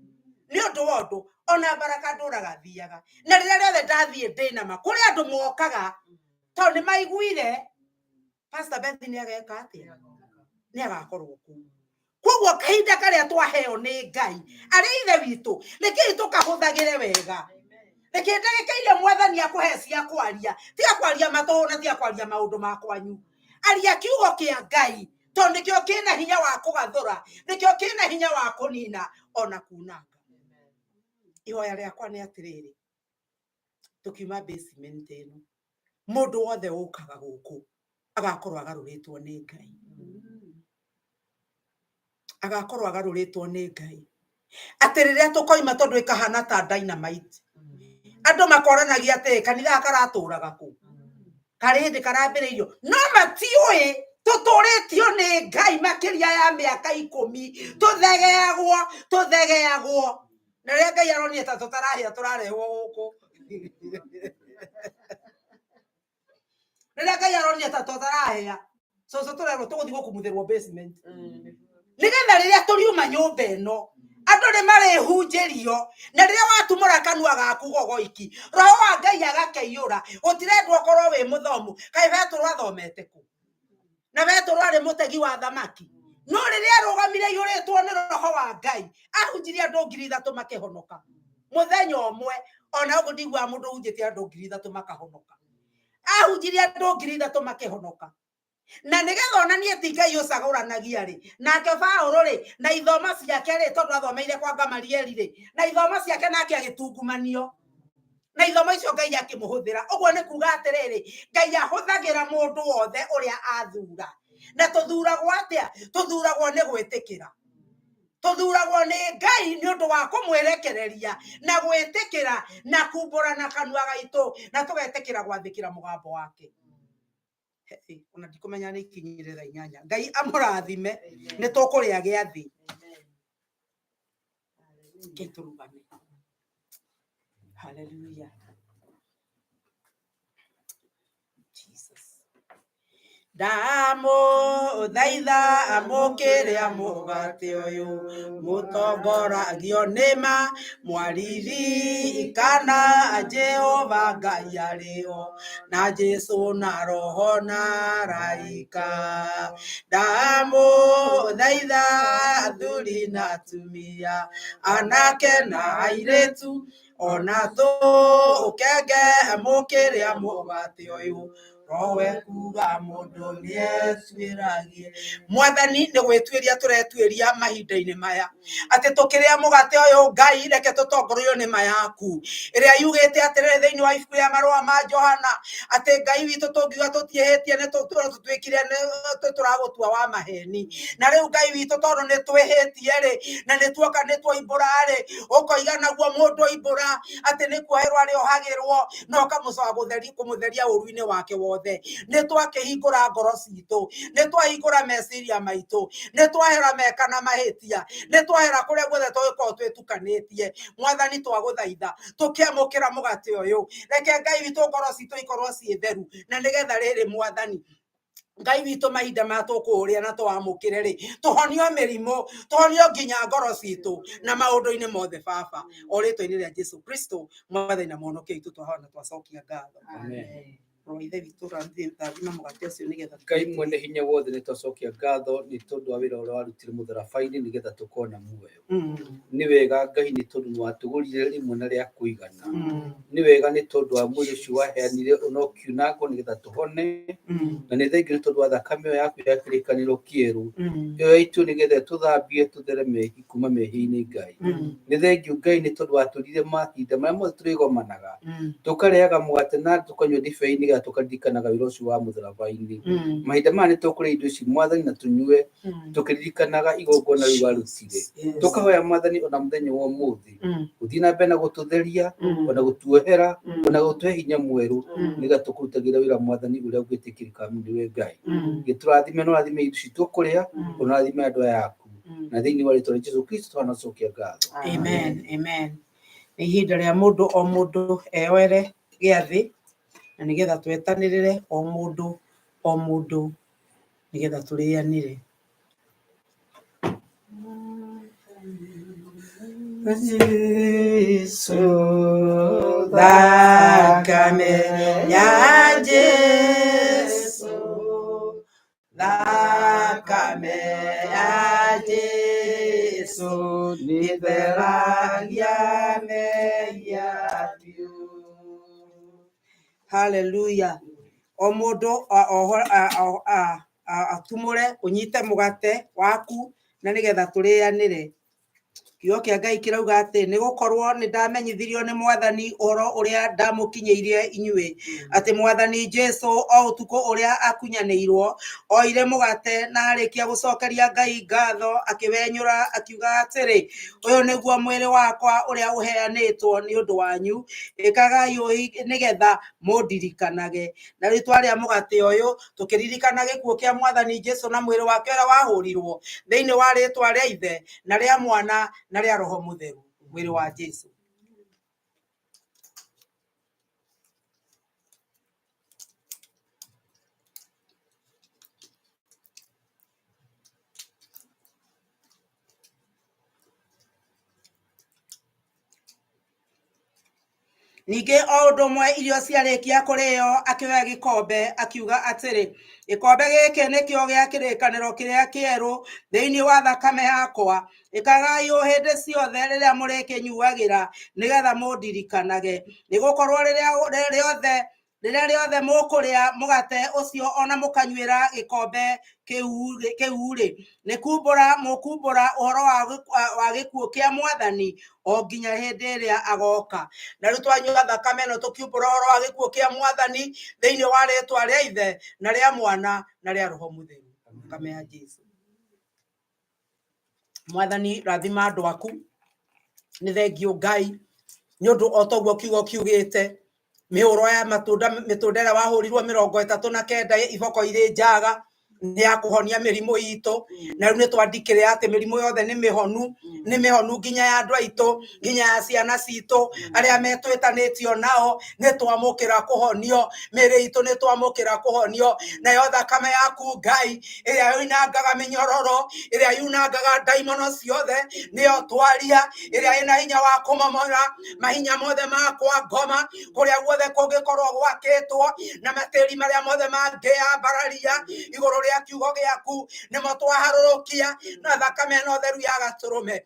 nĩ ũndũ wa ũndũ. Ona Baraka ndũraga thiaga, na rĩrĩa rĩothe ndathiĩ ndĩ na ma, kũrĩ andũ mokaga tondũ nĩ maiguire Pastor Beth nĩ ageka atĩa, nĩ agakorwo kũu. Koguo kahinda karĩa twaheo nĩ Ngai arĩ ithe witũ, rekei tũkahũthagĩre wega. Reke ndagĩka iria Mwathani akũhe cia kwaria, tiga kwaria matũhũ na tiga kwaria maũndũ ma kwanyu. Aria kiugo kĩa Ngai, tondũ nĩkĩo kĩna hinya wa kũgathũra, nĩkĩo kĩna hinya wa kũnina ona kunanga. Ihoya rĩakwa nĩ atĩrĩrĩ, tũkiuma basement ĩno, mũndũ wothe ũkaga gũkũ agakorwo agarũrĩtwo nĩ Ngai, agakorwo agarũrĩtwo nĩ Ngai. Atĩ rĩrĩa tũkoima tondũ ĩkahana ta dynamite. Andũ makoranagia atĩ kanitha gaka karatũraga kũ, karĩ hĩndĩ karambĩrĩirio, no matiũĩ tũtũrĩtio nĩ Ngai makĩria ya mĩaka 10, tũthegeagwo tũthegeagwo, na rĩrĩa Ngai aronire ta tũtarahĩa tũrarehwo gũkũ, rĩrĩa Ngai aronire ta tũtarahĩa cũcũ tũrerwo tũgũthiĩ gũkumuthĩrwo basement, nĩgetha rĩrĩa tũriuma nyũmba ĩno andũ nĩ marĩhunjĩrio, na rĩrĩa watumũra kanua gaku gogoiki, roho wa Ngai agakĩiyũra. Gũtirendwo ũkorwo wĩ mũthomu. Kaĩ Betũrũ athomete kũ? Na Betũrũ arĩ mũtegi wa thamaki, no rĩrĩa arũgamire aiyũrĩtwo nĩ roho wa Ngai, ahunjirie andũ 3,000 makĩhonoka mũthenya ũmwe. Ona ũguo ndiguaga mũndũ ũhunjĩtie andũ 3,000 makahonoka. Ahunjirie andũ 3,000 makĩhonoka, na nĩgetha onanie ti Ngai ũcagũranagia rĩ. Nake Paũlũ rĩ, na ithomo ciake rĩ, tondũ athomeire kwa Gamalieli rĩ, na ithomo ciake nake agĩtungumanio na ithomo icio Ngai akĩmũhũthĩra. Ũguo nĩ kuga atĩrĩrĩ, Ngai ahũthagĩra mũndũ wothe ũrĩa athura. Na tũthuragwo atĩa? Tũthuragwo nĩ gwĩtĩkĩra. Tũthuragwo nĩ Ngai nĩ ũndũ wa kũmwĩrekereria na gwĩtĩkĩra na kumbũra na kanua gaitũ, na tũgetĩkĩra gwathĩkĩra mũgambo wake. Ona ndikũmenya nĩ ikinyire thaa 8. Ngai amũrathime, nĩ tũkũrĩa gĩathĩ. Reke tũrugame. Hallelujah. Jesus. Ndamũthaitha amũkĩre mũgate ũyũ, mũtongoragio nĩ ma mwaririkana Jehova Ngai arĩ ho, na Jesũ na Roho na araika. Ndamũthaitha athuri na atumia, anake na airĩtu, ona tũkenge mũkĩrĩa mũgate ũyũ, rowe kuga mũndũ nĩetuĩragie. Mwathani, nĩ gwĩtuĩria tũretuĩria mahinda-inĩ maya, atĩ tũkĩrĩa mũgate ũyũ, Ngai reke tũtongorio nĩ ma yaku ĩrĩa yugĩte atĩrĩrĩ thĩinĩ wa ibuku rĩa marũa ma Johana, atĩ Ngai witũ tũngiuga tũtiĩhĩtie nĩ tũtuĩkire nĩ tũragũtua wa maheni. Na rĩu Ngai witũ, tondũ nĩ twĩhĩtie rĩ, na nĩ tuoka nĩ twoimbũra rĩ, ũkoiga naguo mũndũ oimbũra atĩ nĩ kuoherwo arĩohagĩrwo, na ũkamũcoka kũmũtheria ũru-inĩ wake wothe. Nĩ twakĩhingũra ngoro citũ, nĩ twahingũra meciria maitũ, nĩ twahera meka na mahĩtia, nĩ twahera kũrĩa guothe tũngĩkorwo twĩtukanĩtie. Mwathani, twagũthaitha tũkĩamũkĩra mũgate ũyũ, reke Ngai witũ ngoro citũ ikorwo ciĩ theru, na nĩgetha rĩrĩ, Mwathani Ngai witũ, mahinda maya tũkũũrĩa na tũwamũkĩre rĩ, tũhonio mĩrimũ, tũhonio nginya ngoro citũ na maũndũ-inĩ mothe, Baba, o rĩtwa-inĩ rĩa Jesu Kristo, Mwathani na Mũhonokia witũ, twahoya na twacokia ngatho. Amen. Mũrũ wa Ithe witũ, rathima mũgate ũcio nĩgetha Ngai mwene hinya wothe, nĩ twacokia ngatho nĩ tondũ wa wĩra ũrĩa warutire mũtharaba-inĩ nĩgetha tũkorwo na muoyo. Nĩ wega Ngai nĩ tondũ nĩ watũgũrire rĩmwe na rĩa kũigana. Nĩ wega nĩ tondũ wa mwĩrĩ ũcio waheanire ũnokiunangwo nĩgetha tũhone, na nĩ thengiũ nĩ tondũ wa thakame ĩyo yaku ya kĩrĩkanĩro kĩerũ ĩyo yaitũ nĩgetha ĩtũthambie tũthere mehi kuma mehia-inĩ. Ngai, nĩ thengiũ Ngai nĩ tondũ watũrire mahinda marĩa mothe tũrĩgomanaga, tũkarĩaga mũgate na tũkanyua ndibei nĩgetha tũkaririkanaga wĩra ũcio wa mũtharaba-inĩ. Mahinda maya nĩ tũkũrĩa indo ici, Mwathani, na tũnyue tũkĩririkanaga igongona rĩu warutire. Tũkahoya, Mwathani, ona mũthenya wa ũmũthĩ ũthiĩ na mbere na gũtũtheria, ona gũtuohera, ona gũtũhe hinya mwerũ, nĩgetha tũkũrutagĩra wĩra, Mwathani, ũrĩa ũgwĩtĩkĩrĩka nĩwe. Ngai, gĩtũrathime na ũrathime indo ici tũkũrĩa, ona ũrathime andũ aya aku, na thĩinĩ wa rĩtwa rĩa Jesu Kristo twanacokia ngatho. Amen, amen. Nĩ ihinda rĩa mũndũ o mũndũ eyoere gĩathĩ, na nĩgetha twetanĩrĩre o mũndũ o mũndũ nĩgetha tũrĩanĩre. Jesu, thakame ya Jesu, thakame ya Jesu nĩtheragia mehia biũ. Haleluya. O mũndũ atumũre, ũnyite mũgate waku na nĩgetha tũrĩanĩre. Kiugo kĩa Ngai kĩrauga atĩ nĩ gũkorwo nĩ ndamenyithirio nĩ Mwathani ũhoro ũrĩa ndamũkinyĩirie inyuĩ, atĩ Mwathani Jesu o ũtukũ ũrĩa akunyanĩirwo, oire mũgate na arĩkia gũcokeria Ngai ngatho akĩwenyũra akiuga atĩrĩ, ũyũ nĩguo mwĩrĩ wakwa ũrĩa ũheanĩtwo nĩ ũndũ wanyu, ĩkagai ũũ nĩgetha mũndirikanage. Na rĩu twarĩa mũgate ũyũ tũkĩririkana gĩkuũ kĩa Mwathani Jesu na mwĩrĩ wake ũrĩa wahũrirwo thĩinĩ wa rĩtwa rĩa Ithe na rĩa Mwana na rĩa Roho Mũtheru, mwĩrĩ wa Jesu. Ningĩ o ũndũ ũmwe irio ciarĩkia kũrĩo, akĩoya gĩkombe, akiuga atĩrĩ, gĩkombe gĩkĩ nĩkĩo gĩa kĩrĩkanĩro kĩrĩa kĩerũ thĩinĩ wa thakame yakwa. Ĩkagai ũũ hĩndĩ ciothe rĩrĩa mũrĩkĩnyuagĩra, nĩgetha mũndirikanage. Nĩgũkorwo rĩrĩa rĩothe rĩrĩa rĩothe mũkũrĩa mũgate ũcio ona mũkanyuĩra gĩkombe kĩu-rĩ, nĩ kumbũra mũkumbũra ũhoro wa gĩkuũ kĩa Mwathani o nginya hĩndĩ ĩrĩa agoka. Na rĩu twanyua thakame ĩno tũkiumbũra ũhoro wa gĩkuũ kĩa Mwathani thĩinĩ wa rĩtwa rĩa Ithe na rĩa Mwana na rĩa Roho Mũtheru. Thakame ya Jesu. Mwathani rathima andũ aku, nĩ thengiũ Ngai nĩ ũndũ o toguo kiugo kiugĩte mĩhũro ya matunda mĩtunda ĩrĩa wahũrirwo 39 iboko irĩ njaga nĩ ya kũhonia mĩrimũ itũ, na rĩu nĩ twandikĩrĩa atĩ mĩrimũ yothe nĩ mĩhonu, nĩ mĩhonu nginya ya andũ aitũ, nginya ya ciana citũ arĩa metwĩtanĩtio nao, nĩ twamũkĩra kũhonio mĩĩrĩ itũ, nĩ twamũkĩra kũhonio nayo thakame yaku Ngai ĩrĩa yoinangaga mĩnyororo, ĩrĩa yunangaga ndaimono ciothe, nĩyo twaria, ĩrĩa ĩna hinya wa kũmomora mahinya mothe ma kwa ngoma kũrĩa guothe kũngĩkorwo gwakĩtwo, na matĩri marĩa mothe mangĩambararia igũrũ rĩa kiugo gĩaku, nĩmo twaharũrũkia na thakame ĩno theru ya gatũrũme.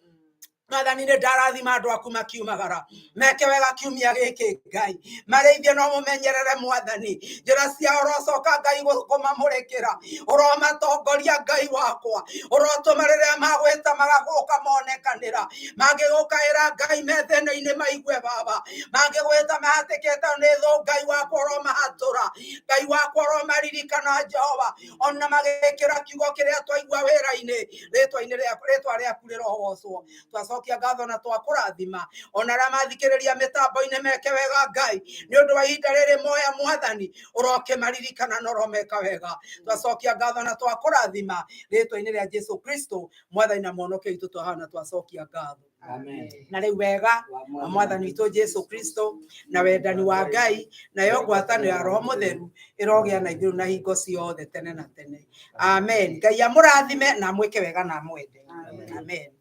Mwathani nĩ ndarathima andũ aku makiumagara meke wega kiumia gĩkĩ Ngai, marĩithie no mũmenyerere Mwathani, njĩra ciao ũrocoka Ngai kũmamũrĩkĩra, ũromatongoria Ngai wakwa, ũrotũma rĩrĩa magwĩta magagũka monekanĩra, mangĩgũkaĩra Ngai me thĩna-inĩ maigue Baba, mangĩgwĩta mahatĩkĩte nĩ thũ Ngai wakwa ũromahatũra, Ngai wakwa ũromaririkana Jehova, ona magĩkĩra kiugo kĩrĩa twaigua wĩra-inĩ, rĩtwa-inĩ rĩaku, rĩtwa rĩaku rĩrogocwo. Twacokia ngatho na twakũrathima, ona arĩa mathikĩrĩria mĩtambo-inĩ meke wega Ngai, nĩ ũndũ wa ihinda rĩrĩ moya Mwathani, ũrokĩmaririkana na ũromeka wega. Twacokia ngatho na twakũrathima rĩtwa-inĩ rĩa Jesu Kristo Mwathani na Mwonokia witũ, twahana twacokia ngatho. Amen. Na rĩu wega wa Mwathani witũ Jesu Kristo na wendani wa Ngai nayo ngwatanĩro ya Roho Mũtheru ĩrogĩa na ithuĩ na hingo ciothe tene na tene. Amen. Ngai amũrathime na amwĩke wega na amwende. Amen.